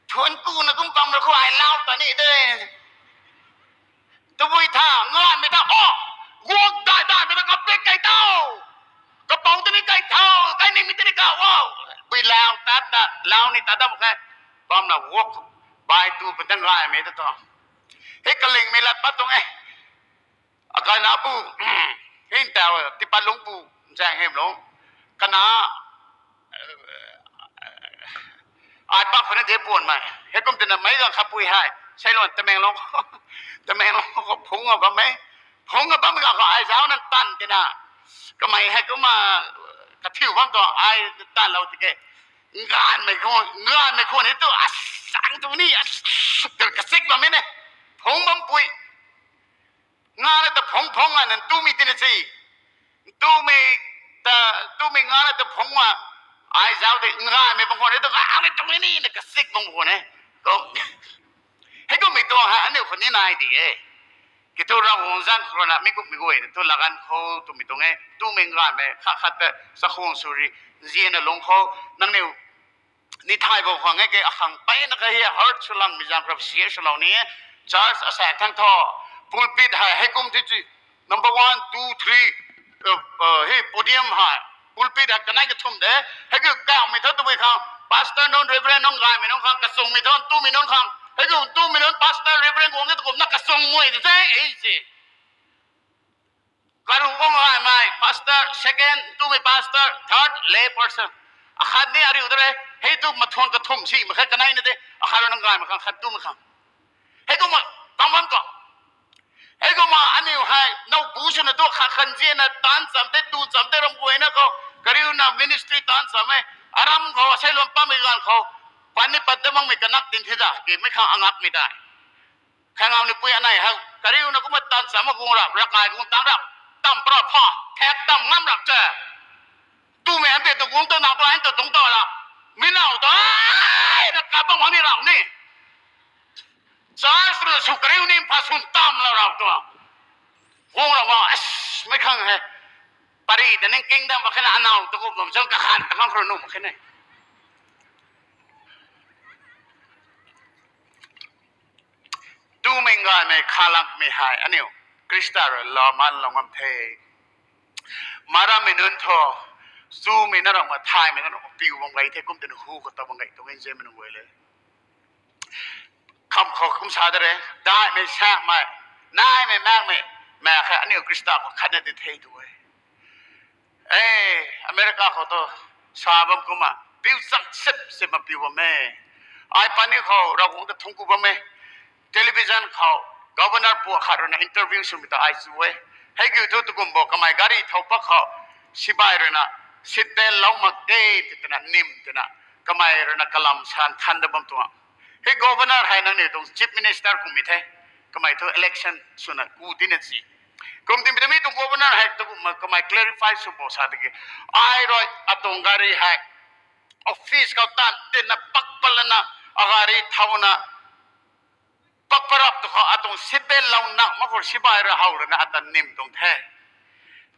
Thuan kuna kum pam ra khou ai lau ta ni de. Tabui tha, ngaimei ta, o, guang dai daimei ta kapik kai tau. Kapou ta ni kai thau, kai nimei ta ni kau o. Bui lau tat ta, lau ni tat dam khe. Bamna guak, bai tu pun ta ngaimei ta tu. Hei kalingmei lat pat tuang e. Akai na pu, hin tau, tipat lungc pu, zaeng hym lung. Kana, ai pa khou na de puanmei. Heikum tina meic ganv khatpui hei. Seiluan Tamenglong, Tamenglong khou phungc a bammei. Phungc a bammei ganv khou ai zauc na tan tina. Kamei hei kumna kathiu bam tuang ai tanlou tiki. Nganvmei khwan, nganvmei khwan hei tu, a, sang tu ni, a, tu kachik bammei ne. Phungc bampui. Ngana ta phungc phungc a nan tumei tina si. Tumei ta, tumei ngana ta phungc a. Ai zauc tei nganvmei bam khwan e tu, nganvmei tumei ni na kachik bam khwan e. Kum, hei kummei tuang hei aniu khou ni nai di e. Kiu thu Ravguangc zaeng khou rui na mi kummei guay na tu laganv khou twmei tuang e. Tumei nganvmei khat khat ta chakhwang sw ri, nzianna lungc khou, nangniw ni thay bou khang e ke akhang mpeyna ka hei hurt swlangmei zaeng rap sian swlou ni e. Church asaekc thangc thu, pulpit hei, hei kum thi ci, number one, two, three, hei podium hei, pulpit hei kanei kathumh de. Hei kiu kauhmei thu tabui khang, pastor nunc, reverend nunc, gaymei nunc khang, kachungmei thu, tumei nunc khang, hei kiu tumei nunc, pastor, reverend guang e tu kumna kachung mui de the, ei si. Karuh guang gaymei, pastor, second, tumei pastor, third, lay person. Akhat ni ariu ta re, hei tu mathuan kathumh si, mak khe kanei na de, akhat rui nang gaymei khang, khat tumei khang. Hei kumna, bam bam tu. Hei kumna aniu hei, now bu swna tu khat khan zianna, taanv cham tei, tu cham tei ram guayna khou, kariuna ministry taanv cham e, aram khou, aseiluan pammei ganv khou, pat ni pat da makmei kanak tin the da, kemei khang angakmei dai. Khangangnipui anei hei, kariuna kumna taanv cham a guang rap, ravkai guang tang rap, tam pra pha, thak tam ngam rap te. Tumei han tei tu guang ta na tu han ta dungc ta la. Mi now ta, ai, na kap bam ni rap ni. Church rui sw kariu ni pha swn tam la rap tu. Guang rap ma, as, mei khang hei. Pari ta ning kingdom ba khe na anaw tu kum bam chang kakhan ta khang khou nu mak khe ne. Tumei nganvmei khalakmei hei aniu Khrista rui laman lou ngam the. Marammei nunc thu, chumei na rap ma thaymei na rap ma piu bam gay the, kum twna hu khou ta bam gay tuang e nzianmei nunc guay le. Kham khou kum sa de re, daihmei sakmei, naimei makmei, mak khe aniu Khrista khou khatna di the tu e. E, America khou tu sa bam kumna, piu chang sip sip ma piu bam e. Ai paniu khou Ravguangc ta thungc ku bam e. Television khou, governor pu khat rui na interview swmei ta ai chu e. Hei kiu thu tu kum bo kamei gari thau pak khou, sibai rui na, seat belt lou mak de, ti twna nim twna, kamei rui na kalam san than da bam tuang. Hei governor hei nangniw tuang chief minister kummei the. Kamei thu election swna ku tina si. Kum timei ta mi tuang governor hei tu kumna kamei clarify sw bo sa tiki. Ai rui atuang gari hei office khou tan tina pak palana, a gari thauna, pak parap tu khou atuang seat belt lou nak mak khou sibai rui how rui na ata nim tuang the.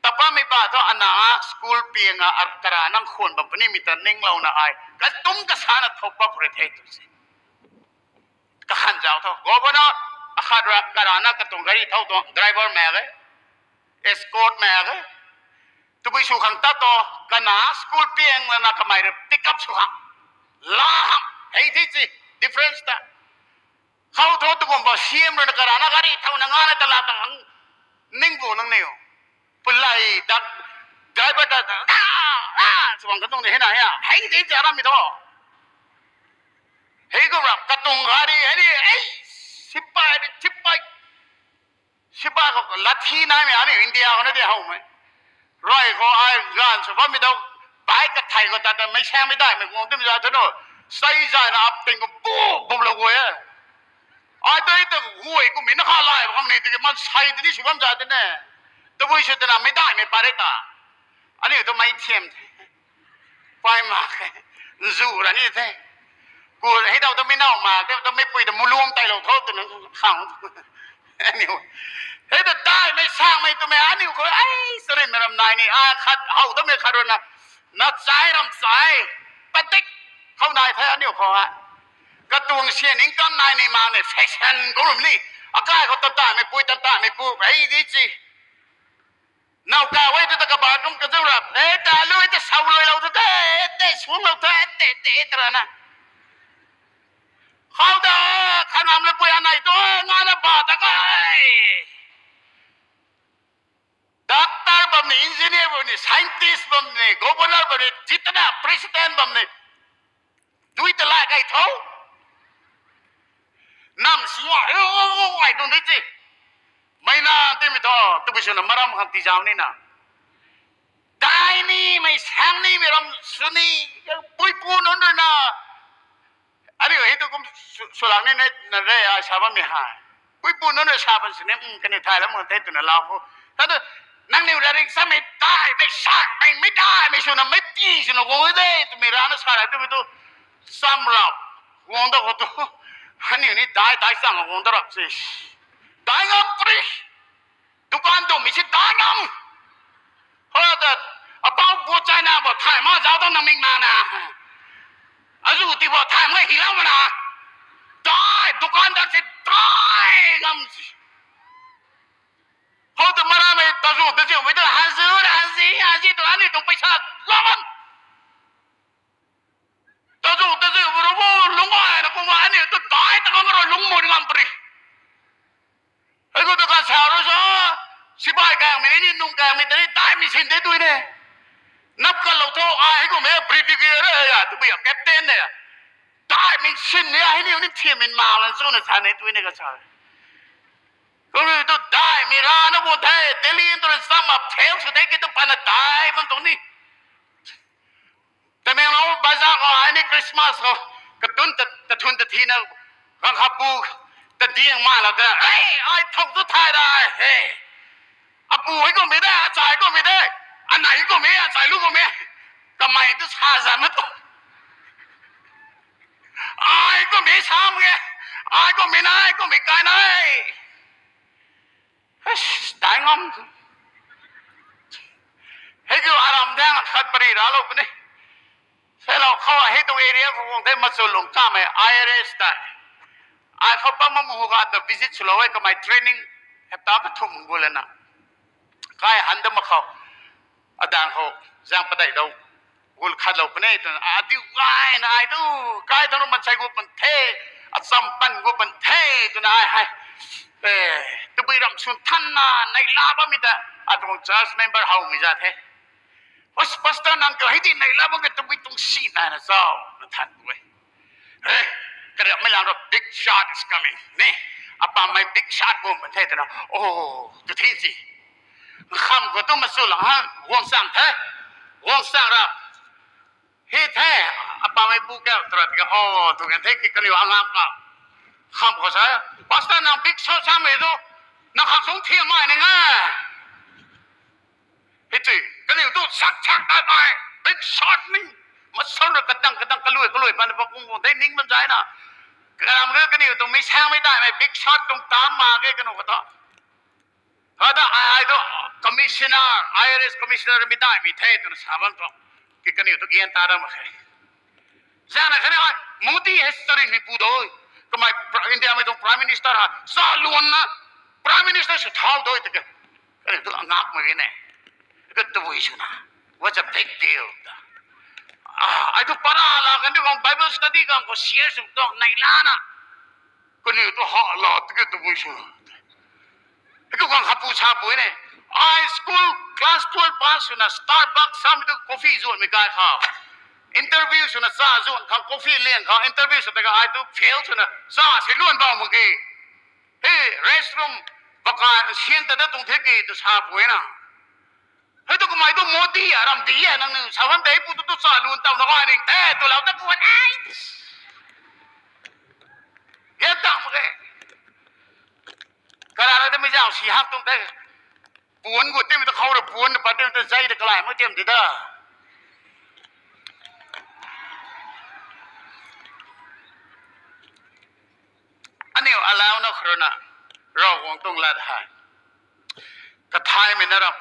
Tapamei pa thu ana school piang a, a kara nang khwan bam punimei ta ninglouna ai katum kasana thau pak rui the tu si. Kakhan zauc thu, governor, akhat rui karana katuang gari thau tuang, driver mak e, escort mak e, Tabui sw khang tat to, kana school piang lana kamei rui pick up sw khang. La hang, hei the si, difference ta. Khou thu tukumba C M rui na karana gari thau na nga na tala ta hang, ning bu nang niu. Pulai dak, driver ta, ah, ah, sw bang ka tung ni hei na ya, hei the si aram mi tho. Hei kum rap, katung gari, hei ni, ei, sipai, sipai. Sipai khou lathi naimei, aniu India khou na di howmei. Rui khou ai ganv sw bammei dau, bai kathei khou tat ta meic saengmei daihmei guang timei za thu no. Sai zayna ap ting khou bu, bu lou guay e. Ai tei ta guay kummei na kha lai khang ni tiki man sai tini sw bam za tine. Tabui sw twna meic daihmei pare ta. Aniu tu mei thiam the. Pay mak khe. Nzu ra ni the. Ku hei dau ta mei nau mak the, ta meipui ta mulum tailou tho twna khang. Aniu. Hei ta daihmei saengmei twmei aniu khou, ei, sarinmei ram nai ni, a khat, how tamei khat rui na. Na chai ram chai. Padik. Khou nai the aniu khou ha. Katuang sian income nai ni mak ni, fashion kum ni. Akai khou ta tameipui, ta tameipu, ei di si. Nau ka wei tu ta kabac kum kazau rap. E, ta lui ta sau luilou tu te, te suanglou the, te, te, ta rana. Khou ta, khanam le pui anei tu, nga na ba ta kai. Doctor bam ni, engineer bam ni, scientist bam ni, governor bam ni, jitna president bam ni. Dui ta lai kai tho. Nam si wa, o, o, o, ai dung di ti. Mei na ti mi tho, tabui sw na maram khang ti zau ni na. Dai ni, mei saeng ni, mei ram sw ni, puipu nunc rui na. Aniu hei tu kum sw, swlak ni na, na re, ai sa bammei hei. Puipu nunc rui sa bam sini, um, kaniw thay lam khang the twna lau khou. Tatu, nangniw latrik samei daihmei, saekmei, mei daihmei swna, mei ti swna guang de, twmei rana sa ra twmei tu, sam rap, guang da khou tu. Aniu ni dai, dai chang guang da rap si. Dai ngam pri. Dukan tummei si dai ngam. Ho ta, apau bu China bo thay ma zauc ta nang ming na na. Azu ti bo thay ma hilou ma na. Dai, dukan dat si dai ngam si. Ho ta maramei tazu taziumei ta hazu, hazi, hazi tu aniu tuang paisa lou ngam. Tazu taziu bu ru bu lung ai na kumna aniu tu dai ta ngam ru lung mu ngam pri. Hei khou ta kan sa ru sa, sipai kangmei ni, nung kangmei ta ni, daihmei sin de tui ne. Nap kalou tho, ai hei kummei brigadier e ya, tabui ya captain ne. Daihmei sin ni, hei niu ni thiammei mak lan chuna sa ne tui ne ka sa. Kumna tu daihmei rana bu the, Delhi tu sam ma fail sw de ki tu pana dai bam tuang ni. Tamenglong bazaar khou ai ni Christmas khou katun ta, tathun tathina, gang khapu, tadiang ma la ta, ei, ai thok tu thay da, he. Apu hei kummei de, achai kummei de, anei kummei, achai lu kummei, kamei tu sa zan na tu. Ai kummei sam ge, ai kummei nai, kummei kai nai. Dai ngam. Hei kiu aram thang khat pari ralou puni. Seilou khou hei tuang area khou guang the machu lung kamei I R S ta. Ai khou pam mamu ga ta visit swlou e kamei training hepta kathumh gu lana. Kai han da mak khou. Adang khou zang padeih dou. Gul khatlou puni twna, adiu gayna ai tu, kai thang mansei gu pan the, acham pan gu pan the twna ai hei. Eh, tabui ram swn thanna, neihla bammei ta, atuang church member howmei za the. Pas-, pastor nang kiu hei di neihla bam ke tabui tuang si nai na zau, na than tu e. Eh, kariakmei lang ru big shot is coming, ni. Apammei big shot gu pan the twna, oh, tu thi si. Kham khou tu machu lang ha, guang sang the. Guang sang ra. Hi the, apammei pu kau tara tika, oh, tu kan the ki kaniw angak na. Kham khou sa, pastor nang big shot samei tu, nang khang sung thiammei ni nga. Hi tui, kaniw tu sak sak tai tai, big shot ni. Masang ra kadang kadang kalui kalui pan pa kung kung the ning bam zai na. Kalam ge kaniw tu mei saengmei daihmei big shot tuang tam mak ge kaniw khou ta. Hata ai, ai tu commissioner, I R S commissioner mei daihmei the twna sa bam tu. Ki kaniw tu gian ta dam mak khe. Zana khatni ai, Modi hei charinmei pu doi. Kamei pra-, India mei tuang Prime Minister ha, sa luanna Prime Minister sw thau doi tiki. Kaniw tu angak mak ge ne. Gut tabui swna, what's a big deal? Ai thu para la kan di khang Bible study khang khou share sw tuang nai lana. Kaniw tu ha la tiki tabui sw. Hei tu khang khapu sa pui ne. Ai school class twelve pass swna Starbucks samei tu coffee zuanmei kai khou, interview swna cha zuan khang, coffee liang khang interview sw ta ka ai tu fail swna cha si luan bam mak ki. Hei restroom bakai sian ta da tuang the ki tu sa pui na. Hei tu kamei tu Modi a ram di e nang nu sa bam tei pu tu tu cha lun tau na ai ning the tu lau ta puan ai. Yan tang mak e. Karana ta mei zau si hak tuang tei. Puan gu tim ta khou ra puan pat tim ta zai ta kalai mak tim ti ta. Aniu alauna khuruna Ravguangc tuang lat hei kathaymei na ram,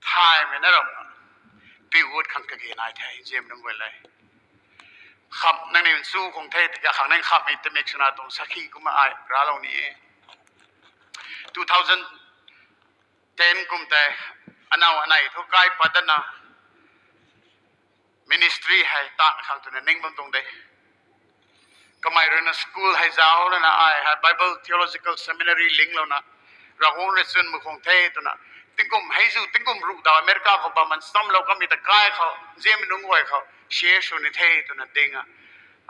thaymei na ram, piu gut khang kage nai the nzianmei nunc guay le. Kham nangniw nchu khang the tiki khang nang khammei timik swna tuang sakhi kumna ai raclou ni e. Two thousand ten kum tei anaw anei thu kai pat dana ministry hei tan khang twna ning bam tuang de. Kamei ruina school hei zauc lana ai hei Bible Theological Seminary linglouna Ravguangc rui chwn mak khang the twna tingkum hei zu tingkum ruh da America khou bam man chamlou kamei ta kai khou nzianmei nunc guay khou share sw ni the twna ding a.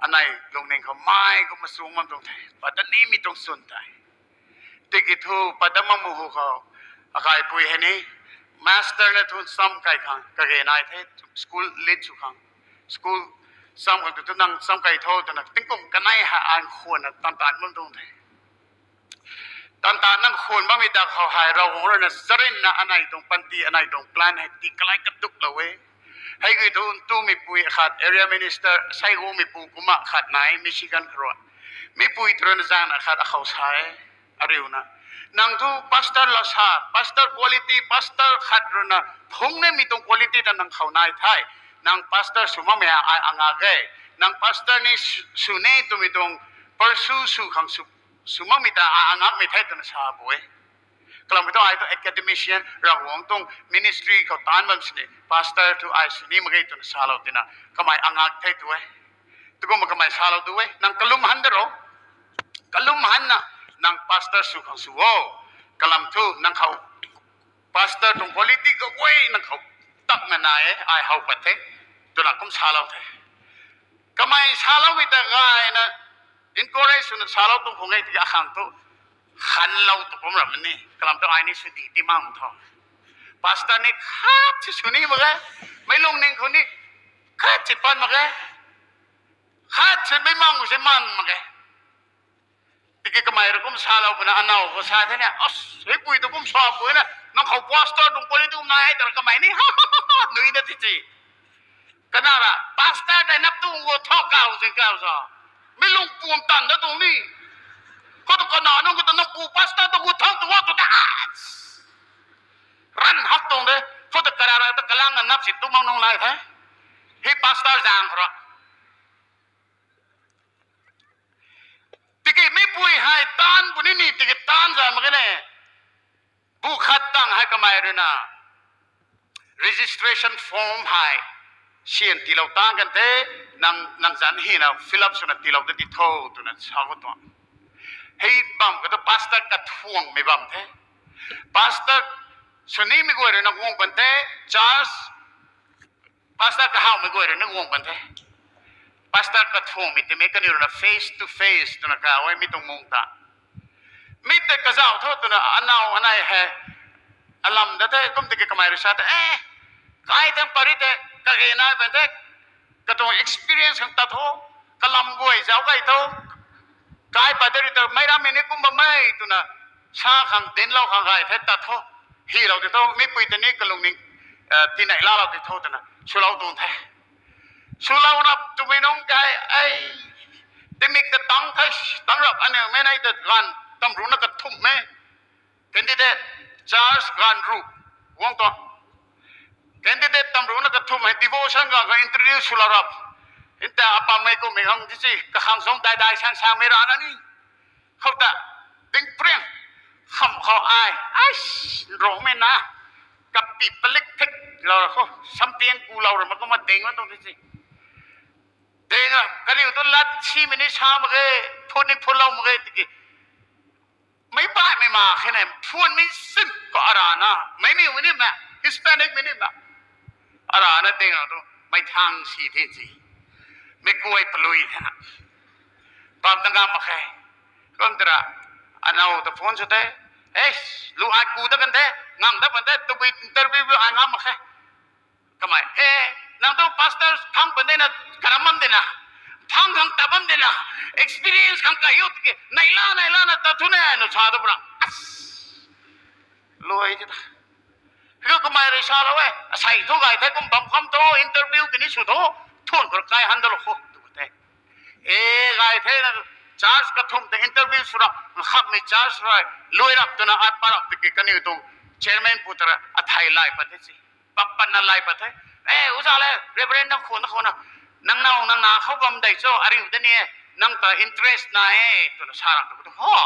Anei lungning khou mei kumna chuang bam tuang the. Pat ta nimei tuang chwn tei. Tiki thu pat dat mak mu hu khou akaipui hei ni master na thu cham kai khang kage nai the, school lit sw khang, school cham khang tu tu nang cham kai tho twna tingkum kanei hei an khwanna tan tan bam tuang the. Tan tan nang khwan bammei ta khou hei Ravguangc ruina charynna anei tuang panty anei tuang plan hei ti kalai kaduklou e. Hei gui thu ntumeipui khat area minister Saigomeipui kumna khat nai Michigan khou rui. Meipui tu ruina zaengna khat akhou sa e. Ariuna, nang thu pastor lou sa, pastor quality, pastor khat ruina phungc nimei tuang quality ta nang khou nai the. Nang pastor sw makmei ai angak e. Nang pastor ni sw ni twmei tuang pursue sw khang sw makmei ta ai angakmei the twna sa bu e. Kalam thu ai tu academician Ravguangc tuang ministry khou taanc bam sini pastor thu ai sw ni mak ge twna salou tina kamei angak the tu e. Tukumna kamei salou tu e, nang kalum han da ro. Kalum hanna nang pastor sw khang sw o. Kalam thu nang khou pastor tuang quality kaguay nang khou takna nai e, ai how pat the twna kum salou the. Kamei saloumei ta gayna encourage swna salou tuang khang e tiki akhang thu khanlou tu kum ram ni. Kalam thu ai ni sw di ti mang tho. Pastor ni khat si sw ni mak ge. Meic lungning khou ni khat si pan mak ge. Khat si mei mang si man mak ge. Tiki kamei rui kum salou puna anaw khou sa the ni, as, heipui tu kum sa pui na, nang khou pastor tuang quality kum nai tara kamei ni, nui da ti ti. Kana ra, pastor tei nap tu gu thau kau zing kau sa. Mei lung pum tan da tuang ni. Khou tu kana nung khou tu nang pu pastor tu gu thau tu wa tu ta. Ran hak tuang de, khou tu karara ta kalang na nap si tu mang nung lai the. Hei pastor zang khou ra. Tiki meipui hei taanv puni ni tiki taanv zan mak ge ne. Bu khat tang hei kamei ruina registration form hei sian tiilou tang kan the, nang, nang zanc hina fill up swna tiilou ta ti tho twna sa khou tuang. Hei bam khou tu pastor kathuangmei bam the. Pastor swnimei guay ruina guang kan the, church pastor kahawmei guay ruina guang kan the. Pastor kathuangmei timei kaniw ruina face to face twna kaw e mi tuang mung ta. Mi tei kazauh tho twna anaw anei hei alam da the, kum tiki kamei rui sa the, e, kai thang pari tei kage nai bam the, katuang experience khang tat tho, kalam guay zauc gay tho, kai pat de ri ta meic rammei ni kum bammei twna sa khang dinclou khang gay the tat tho, hilou ti tho, meipui tei ni kalungning tinei laalou ti tho twna swlou tuang the. Swlou rap twmei nungc kai, ai, timik ta tang the, tang rap aniu mei nei ta ganv tamrucna kathumh e. Candidate, church ganv ruh, guang tuang. Candidate tamrucna kathumh hei devotion ganv khou introduce swlou rap. Nta apammei kummei khang ti si kakhang sung daidai sang sangmei rana ni. Khou ta, ding priang, kham khou ai, ai, nrongmei na. Kapi palik thek lou ra khou, sampian ku lou ra ma kumna ding na tuang the si. Ding a, kaniw tu lat simei ni sa mak ge, phun ni phunlou mak ge, tiki. Meic baihmei ma khe ne, phun mi sim ko arana, meic mi ni ma, Hispanic mi ni ma. Arana ding a tu, mei thang si the si. Mei kuay palui the na. Bam ta ngam mak khe. Kum tara, anow ta phone sw the. Ei, lu ai ku ta kan the, ngang ta pan the, tabui interview ai ngam mak khe. Kamei, e, nang tu pastor thang pan de na, karam bam de na, thang khang ta bam de na, experience khang kai u tiki, nai la, nai la na ta thu ne, nu sa tu bra. As. Lui ti ta. Hiu kamei rui sa lou e, asei thu gay the kum bam kham thu, interview kini sw thu, thun khou kai han da lou khou, tu the. E, gay the na, church kathumh ta interview sw rap, khamhmei church rui, lui rap twna, ai pa rap tiki kaniw tuang chairman pu ta ra, athei lay pat the si. Pap patna lay pat the. E, uza le, Reverend nang khou na khou na, nang now, nang na khou bam dei cho, ariu de ni e, nang ta interest na e, twna sa rap tu tu, ho.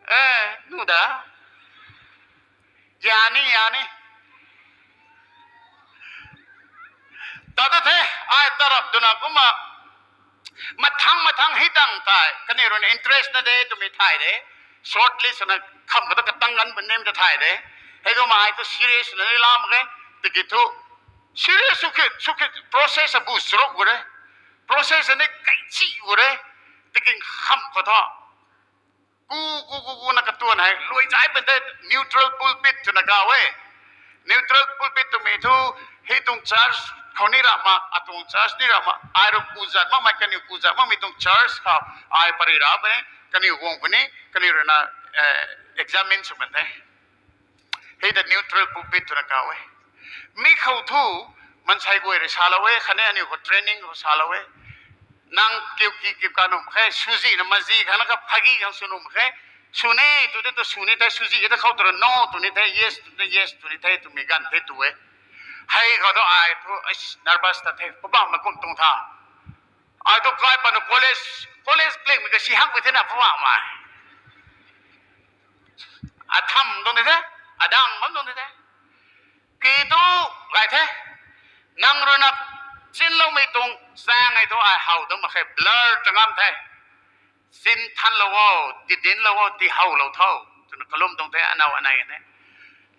E, nu da. Yani, yani. Ta ta the, ai tarap twna kumna. Mathang, mathang hei tang tei, kaniw rui na interest na de, twmei thay de. Shortlist na kham kata katang gan bun nem ta thay de. Hei kumna ai tu serious na ni lam ke, tiki thu. Serious sw khe, sw khe, process abu srok gu re. Process ni kai chi gu re. Tiki kham khou tho. Ku, ku, ku, ku na katuan hei, lui zai pan the neutral pulpit twna kaw e. Neutral pulpit twmei thu, hei tuang church khou ni rap ma, atuang church ni rap ma, ai rui ku zat makmei, kaniw ku zat makmei tuang church khou, ai pary ra puni, kaniw guang puni, kaniw rui na, eh, examine sw pan the. Hei ta neutral pulpit twna kaw e. Mi khou thu, mansei guay rui salou e, khatni aniu khou training khou salou e. Nang kiu ki kiu ka num khe, swzi na mazi khang na ka phagi khang sw num khe. Sw ni, tw te tu sw ni the, swzi ta khou tu ra no, tw ni the, yes, tw te yes, tw ni the, twmei ganv the tu e. Hei khou tu ai thu, ai nervous ta the, pabang ma kum tuang tha. Ai tu kai panu college, college plengmei ka si hak pui the na pabang ma. Atham tuang the the, adang bam tuang the the. Ki tu gay the, nang rui na chinloumei tuang zaeng hei tu ai how dam mak khe, blur ta ngam the. Chin thanlou o, tidinlou o, tihowlou tho, twna kalum tuang the, anow anei ne.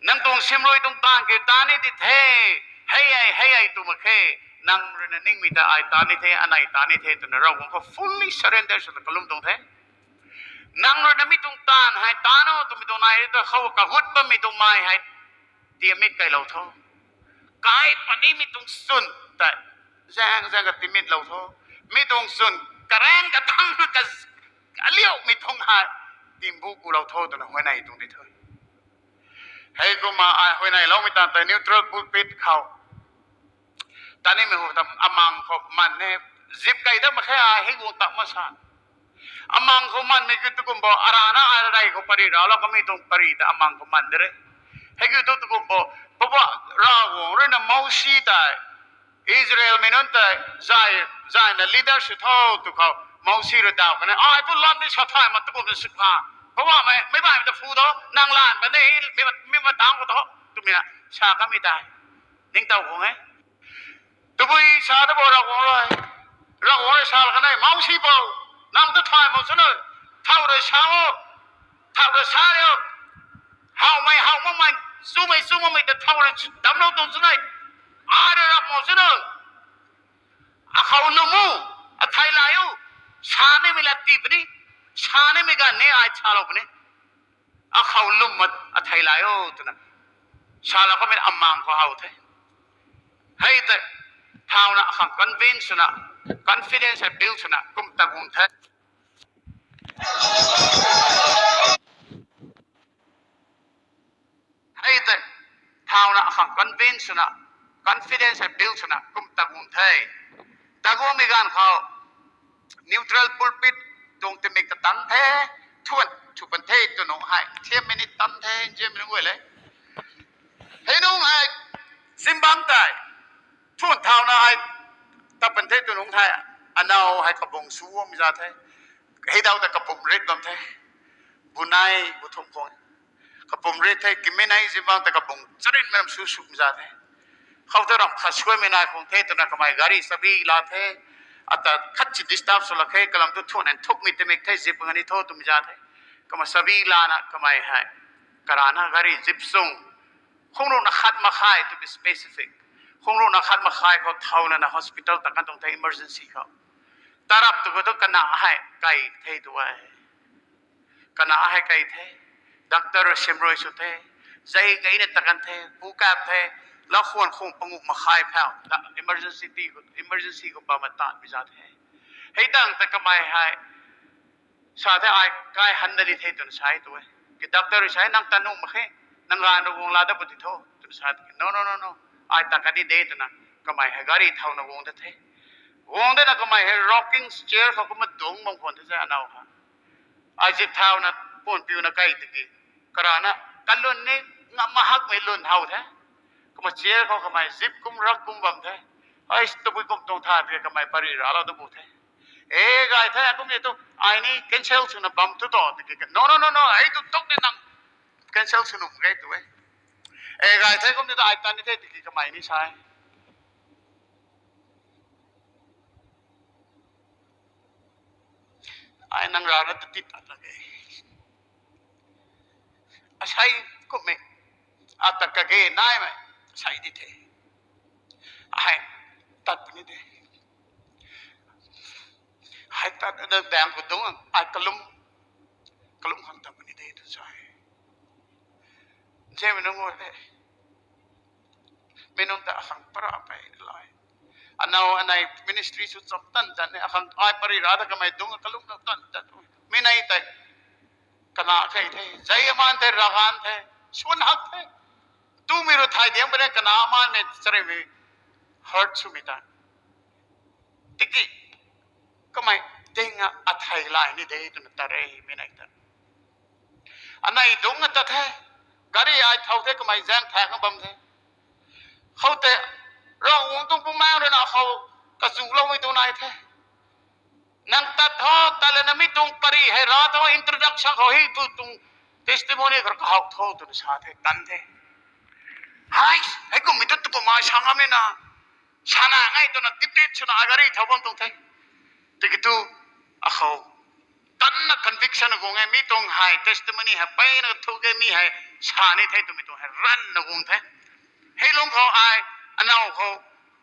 Nang tuang simrui tuang taanv kiu ta ni di the, hei ai, hei ai tw mak khe, nang rui na ningmei ta ai ta ni the, anei ta ni the, twna Ravguangc khou fully surrender swna kalum tuang the. Nang rui na mi tuang taanv hei ta no, twmei tuang nai ta khou kagut bammei tuang mei hei, tiamit kailou tho. Kai panimei tuang chwn tei, zaeng zaeng ka timitlou tho. Mi tuang chwn, karaeng kathang ka, aliumei tuang hei, timbu kulou tho twna huayney tuang di the. Hei kumna ai huayneyloumei tan tei neutral pulpit khou. Tanimei hu ta amang khou man ne, zip kei dat mak khe ai hei guang tak ma sa. Amang khou manmei ki tu kum bo, arana ai rey khou pary raclou kamei tuang pary ta amang khou man de re. Hei ki tu tu kum bo, Poubauh Ravguangc rui na Mosi tei, Israelmei nunc tei, zay, zayna leader sw tho tw khou, Mosi rui daw kan e, ai tu lam ni sa thay mak tu kum na sw kha. Poubauhmei, meic baihmei ta phu tho, nang lan pa ni, mi, mi matang khou tho, twmei na, sa kamei tei. Ningtow khang e. Tabui sa ta bo Ravguangc rui. Ravguangc rui sa la kan e, Mosi pou, nang tu thay mak sw nu, thow rui sa o, thow rui sa rio. Howmei, how makmei, chumei, chu makmei ta thow rui damclou tuang sw nu. Ai rui rap mak sw nu. Akhou lwm o, athei lay o, sa nimei lat ti puni, sa nimei ganv ni ai salou puni. Akhou lwm mat athei lay o twna. Salou kamei amang khou how the. Hei tei, thauna akhang convince swna, confidence hei build swna, kum ta kum the. Hei tei, thauna akhang convince swna, confidence hei build swna, kum ta kum the. Ta kummei ganv khou, neutral pulpit tuang timik ta tan the, thuan, thu pan the, tw nung hei, ten minute tan the, nzianmei nunc guay le. Hei nung hei, zingbangc tei, thuan thauna hei, ta pan the tw nung the, anow hei kabung su bammei za the, hei daw ta kapumc rit bam the, bunei, bu thum khang. Kapum ri the, kiminei zibang ta kabung charin meram su su za the. Khou the ram khat suaimei nai khung the twna kamei gari sabi la the. Ata khat chi disturb sw lak khe, kalam tu thun and thukmei timik the, zip ngani tho twmei za the. Kamei sabi lana kamei hei karana gari zip sung. Khung runa khat makhai, to be specific. Khung runa khat makhai khou thau lana hospital ta kan tuang the, emergency khou. Tarap tu khou tu kana hei kai the tu e. Kana hei kai the. Doctor simrui sw the. Zei gayna takan the. Pu kap the. Lau khwan khung pangu makhai phau ta emergency ti, emergency khou bam tat bi za the. Hei tang ta kamei hei sa the, ai kai han da li the twna sa e tu e. Ki doctor rui sa e, nang ta nuh mak khe, nang ganv rui guang la da pu ti tho twna sa the. No, no, no, no. Ai ta kani de twna kamei hei gari thauna guang da the. Guang dana kamei hei rocking chair khou kumna dungc bam khwan the se, anow ha. Ai zip thauna puan piuna kai tiki, karana kalun ni ngam mahakmei lun how the. Kumna chair khou kamei zip kum rak kum bam the. Ai tabui kum tuang tha tiki kamei pari raclou da bu the. E gay the, kum e tu, ai ni cancel swna bam tu to tiki, no, no, no, no, ai tu tok ni nang cancel sw nuh mak ge tu e. E gay the, kum e tu ai tan ni the tiki kamei ni sa e. Ai nang rana ta tit at lak e. Asei kummei, ata kage naimei, asei di the. Ai tat puni de. Hei tat na dang khou dungc, ai kalum, kalum khang tat puni de tu sa e. Nzianmei nunc guay le. Mi nunc ta akhang para pey lai. Anow anei ministry sw cham tan tan e, akhang ai pari ra ta kamei dungc kalum na tan tan. Mi nei tei kana kei the, zei aman the, ragan the, swan hak the. Tumei rui thay diang pune, kana amanmei charimei hurt swmei ta. Tiki kamei dinga athei lai ni de twna tat re mi nei ta. Anei dungc a tat the, gari ai thau the, kamei zaeng thak na bam the. Khoutei Ravguangc tuang Bumaengh rui na khou kazuloumei tu nai the. Nang tat tho, tat lana mi tuang pari hei ra tho, introduction khou hei tu tuang testimony khou kahawk tho twna sa the, tan the. Hei, hei kummei tu tu kumna sa ngam e na. Sana ngai twna debate swna gari thau bam tuang the. Tiki tu akhou tanna conviction guang e, mi tuang hei testimony hei peyna thu ke, mi hei sa ni the twmei tuang hei ranna guang the. Hei lung khou ai, anow khou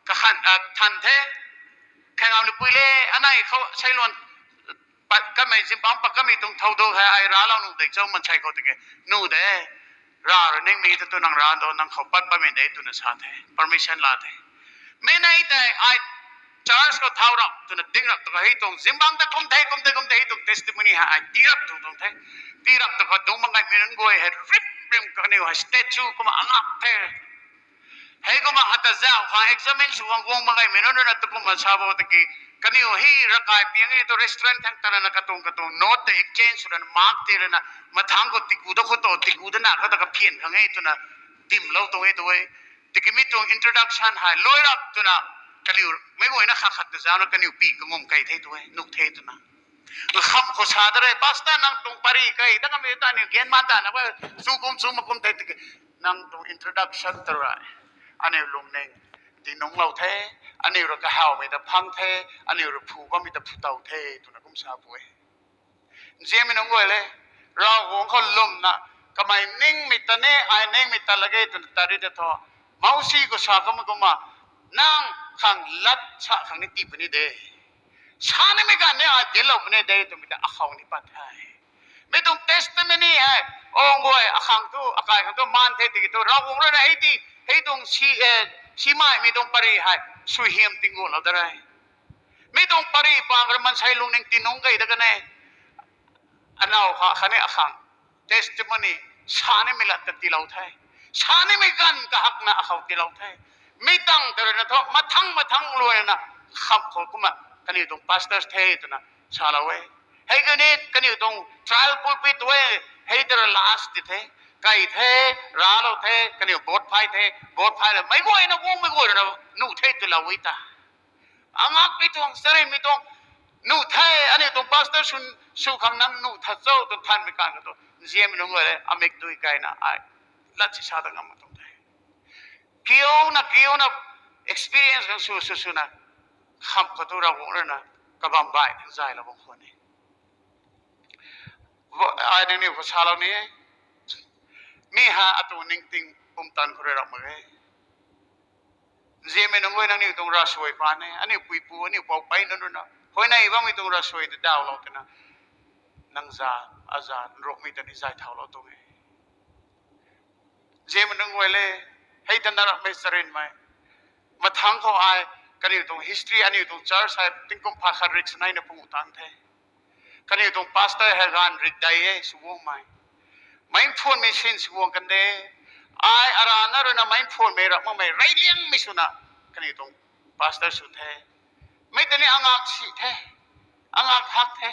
kakhan, a, than the. Khaengam lipui le, anei khou seiluan pat kamei, zimbang pat kamei tuang thau do hei ai raclou nuh de cho mansei khou tiki, nuh de. Ra rui ningmei ta tu nang ra do, nang khou pat bammei de twna sa the. Permission la the. Mi nei tei ai church khou thau rap twna ding rap tu khou hei tuang zimbang ta kum the, kum the, kum the, hei tuang testimony hei ai tii rap tu tuang the. Tii rap tu khou dungc mak gaymei nunc guay hei rim rim kaniw hei statue kumna angak the. Hei kumna ata zauh khang examine sw khang guang mak gaymei nunc rui na tu kumna sa bo tiki, kaniw hei ravkai piang e tu restaurant thang ta lana katuang katuang note ta exchange sw lana mark ti lana mathangc khou tiku da khou to, tiku da na khou ta kaphian khang e twna dimlou tuang e tu e. Tiki mi tuang introduction hei luai rap twna kaniw meic guayna khat khat ta zauhna kaniw pi kangum kei the tu e, nuh the twna. Nkham khou sa da re, pastor nang tuang pari kei da kamei ta aniu gan man ta na, chu kum chu mak kum the tiki, nang tuang introduction ta rui aniu lungning tinungclou the, aniu rui kahawmei ta phang the, aniu rui phu bammei ta phu tow the twna kum sa pu e. Nzianmei nunc guay le, Ravguangc khou lwmna, kamei ningmei ta ni, ai ningmei ta lak ge twna tat ri de thu, Mousi khou sa kumna kumna, nang khang lat sa khang ni tii puni de. Sa nimei ganv ni ai dinclou puni de twmei ta akhou ni pat the. Mi tuang testimony hei, ong guay akhang thu, akai khang thu maan the tiki thu, Ravguangc rui na hei ti, hei tuang si, e, simei mi tuang pari hei suaihiam tinggulou da re. Mi tuang pari pang kar mansei lungning tinungc kei da kan e. Anow kha khatni akhang testimony sa nimei lat ta tiilou the. Sa nimei ganv kahakna akhou tiilou the. Mi tang ta rui na thu mathangc mathangc luai na kham khou kumna kaniw tuang pastors the twna salou e. Hei kaniw, kaniw tuang trial pulpit tu e, hei ta rui last ti the. Kai the, raclou the, kaniw vote phay the, vote phay la meic guayna guangmei guay rui na nuh the twlou e ta. Angakmei tuang, charynmei tuang, Nuh the, aniu tuang pastor sw, sw khang nang nuh tha cho twna thanmei kan khou tu, nzianmei nunc guay le, amik dui kaina ai lat si sa ta ngam mak tuang the. Kiuna, kiuna experience khang sw, sw, swna, kham khou tu Ravguangc rui na, kabam bai thang zaylou bam khwan e. Ai nangniw khou salou ni e. Mi ha atuang ningting pumtan khou rui ram mak e. Nzianmei nunc guay nangniw tuang ravsuai pan e, aniu puipu, aniu poupey nunc rui na. Huayney bammei tuang ravsuai ta dawlou twna. Nang za, aza, nrukmei ta ni zay thaulou tuang e. Nzianmei nunc guay le, hei ta na rapmei charynmei. Mathangc khou ai, kaniw tuang history, aniu tuang church hei, tingkum pha khat rik sw naina pungu tang the. Kaniw tuang pastor hei ganv rik dei e, sw guangmei. Meic phwanmei sin sw guang kan de. Ai arana rui na meic phwanmei rak makmei reyliangmei swna, kaniw tuang pastor sw the. Mei tei ni angak si the. Angak hak the.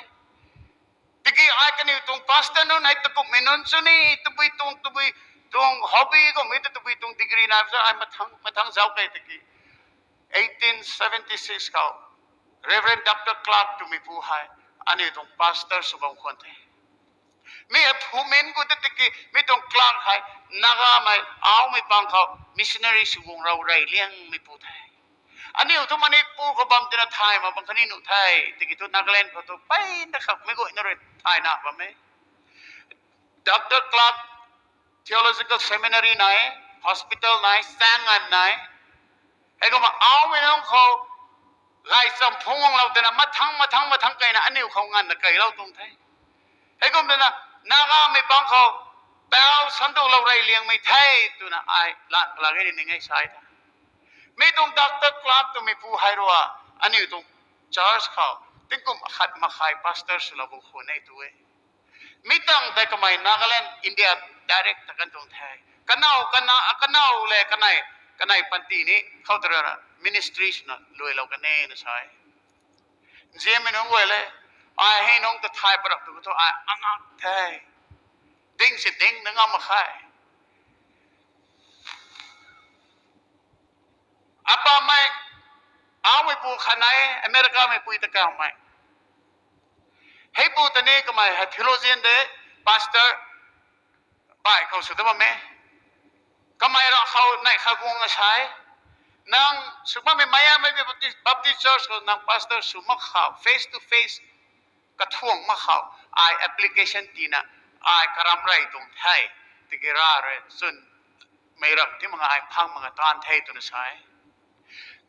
Tiki ai kaniw tuang pastor nunc hei takumhmei nunc chu ni, tabui tuang, tabui tuang hobby kummei ta tabui tuang degree nai sa ai mathangc, mathangc zauc kei tiki. Eighteen seventy six khou, Reverend Doctor Clark twmei pu hei, aniu tuang pastor sw bam khwan the. Mi hei phumin gu te tiki, mi tuang Clark hei, Nagamei, Aomei pang khou, missionary sw guang rou reyliangmei pu the. Aniu thu Manipur khou bam tina thay mak bang khatni nuh the, tiki thu Nagaland khou tu peyna khakmei guayna rui thayna bam e. Doctor Clark Theological Seminary nai, hospital nai, saengam nai. Heikumna Aomei nunc khou, gaychamv phungc guanglou twna mathangc, mathangc, mathangc keina aniu khou nganvna keilou tuang the. Heikum twna, Nagamei pang khou, pau sanduklou reyliangmei the, twna ai lat pala ge ni ning e sa e the. Mi tuang Doctor Clark twmei pu hei rui, aniu tuang church khou, tingkum akhat makhai pastor swlou bam khwan e tu e. Mi tangv tei kamei Nagaland, India direct ta kan tuang the. Kanow, kana, kanow le kanei, kanei panty ni khou ta rui ministry swna luailou kan e na sa e. Nzianmei nunc guay le, ai hei nunc ta thay parap tu thu ai angak the. Ding si ding na ngam mak khe. Apamei, Aomeipu khat nai, Americameipui ta kaumei. Heipu ta ni kamei hei theologian de, pastor, bai khou sw ta bam e. Kamei ra khou neih kha guang a sa e. Nang sw bammei meic amei Baptist, Baptist Church khou nang pastor sw mak khou, face to face, kathuang mak khou, ai application tina, ai karam rey tuang the, tiki ra rui chwn, meic ram ti mak nga ai phang mak nga taanv the twna sa e.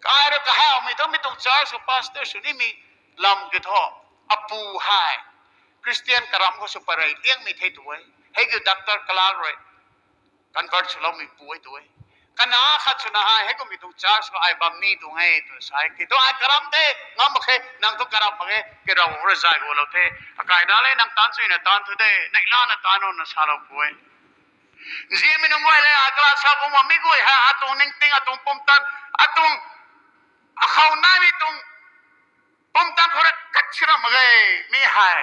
Kai rui kahawmei thu mi tuang church khou pastor sw nimei lam kiu thu, apu hei Christian karam khou sw parey liangmei the tu e. Hei kiu Doctor Clark rui convert swloumei pu e tu e. Kana khat swna ai, heikummei tuang church khou ai bam ni tuang e twna sa e. Kiu thu ai karam the, ngam mak khe, nang thu karam mak ge, kiu Ravguangc rui zay gulou the. Akaina le nang taanc chuyna taanc thu de, neihlana taanc o na salou pu e. Nzianmei nunc guay le, a class sa kumna mi guay hei, atuang ningting, atuang pumtan, atuang akhou naimei tuang pumtan khou rui kat si ram mak ge, mi hei.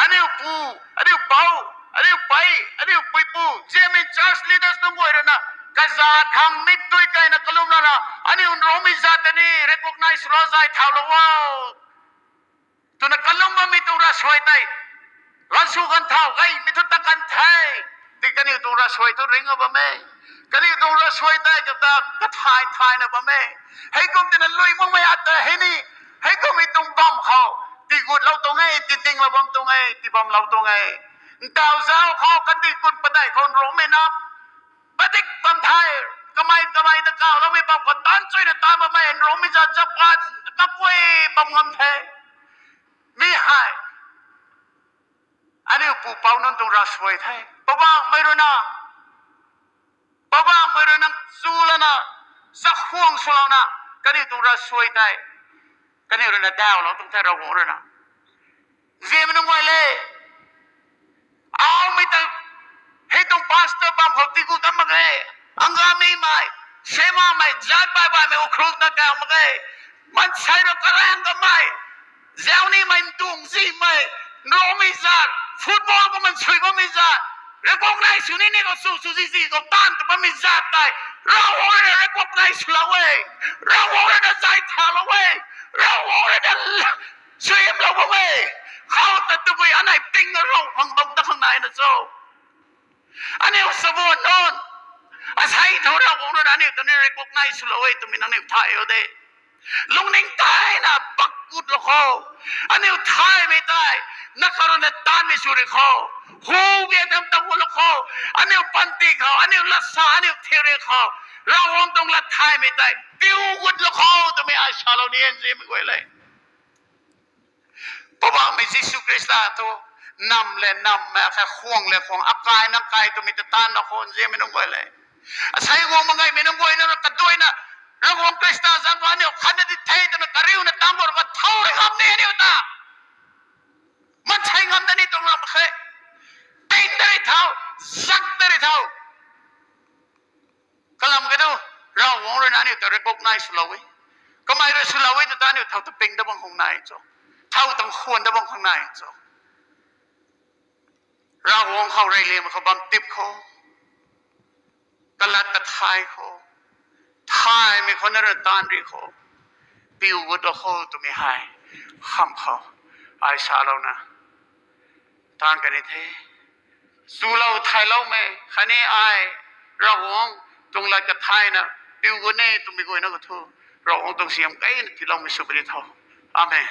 Aniu pu, aniu pou, aniu pei, aniu puipu, nzianmei church leaders nunc guay rui na, kazat khang mikdui kaina kalum lana, aniu Nrungmei zat tei ni recognize swlou zay thaulou o twna kalum bammei tuang ravsuai tei, ravsw kan thau, gaymei thu ta kan the, ti kaniw tuang ravsuai thu ringc a bam e. Kaniw tuang ravsuai tei kata kathay thayna bam e. Heikum tina lui makmei at ta hei ni, heikummei tuang bam khou, tiigutlou tuang e, titinglou bam tuang e, tibamlou tuang e. Ntaw zauc khou, kandih kun padeih khou Nrungmei na, padik bam the, kamei, kamei ta kauloumei bam khou taanc chuyna taanc bammei, Nrungmei zat Japan, kaguay bam ngam the. Mi hei, aniu pupouc nunc tuang ravsuai the. Poubauhmei rui na, Poubauhmei rui na chu lana, chakhwang swlouna, kaniw tuang ravsuai tei, kaniw rui na dawlou tuang the Ravguangc rui na. Nzianmei nunc guay le, Aomei ta, hei tuang pastor bam khou tiigut ta mak ge. Angamimei, Semamei, zat bai baimei Ukhrul ta kau mak ge. Mansei rui karaeng kamei, zaunimei, ntuang zimei, Nrungmei zat, football khou mansui bammei zat, recognize sw ni ni khou sw, sw zi zi khou taanv tu bammei zat tei, Ravguangc rui na recognize swlou e, Ravguangc rui na zay thaulou e, Ravguangc rui na la-, Suaihiamlou bam e. Khou ta tabui anei ping na Ravguangc bam ta khang naina cho. Aniu sabu nunc, asei thu Ravguangc rui na aniu ta ni recognize swlou e twmei nangniw thay o de. Lungning thaina pak gutlou khou. Aniu thaymei tei, na karuna tanmei sw ri khou. Hu bia tam tam gutlou khou. Aniu panty khou, aniu latsa, aniu theory khou. Ravguangc tuang lat thaymei tei piu gutlou khou twmei ai salou ni nzianmei guay le. Poubauhmei Jisu Khrista thu, nam le nam, khe khwang le khwang, akai na kai twmei ta taanv na khou nzianmei nunc guay le. Asei guang mak gaymei nunc guay na ra kaduaina, Ravguangc Khrista zaeng khou aniu khatna di the twna kariuna tang khou ra kathau rui ngam ni aniu ta. Mansei ngam da ni tuang ram khe. Ting da ri thau, zak da ri thau. Kalam khe tu, Ravguangc rui na aniu ta recognize swlou e. Kamei rui swlou e tu ta aniu thau ta ping da bang khang nai cho. Thau tang khwan da bang khang nai cho. Ravguangc khou reyliam khou bam tip khou. Kalat kathay khou. Thaymei khou na ra taanv ri khou. Piu gutlou khou twmei hei. Kham khou. Ai salouna. Taanv kani the. Chulou thayloumei khatni ai Ravguangc tuang lat kathayna piu gut e twmei guayna khou thu Ravguangc tuang siam keyna tiiloumei sw puni tho. Amen.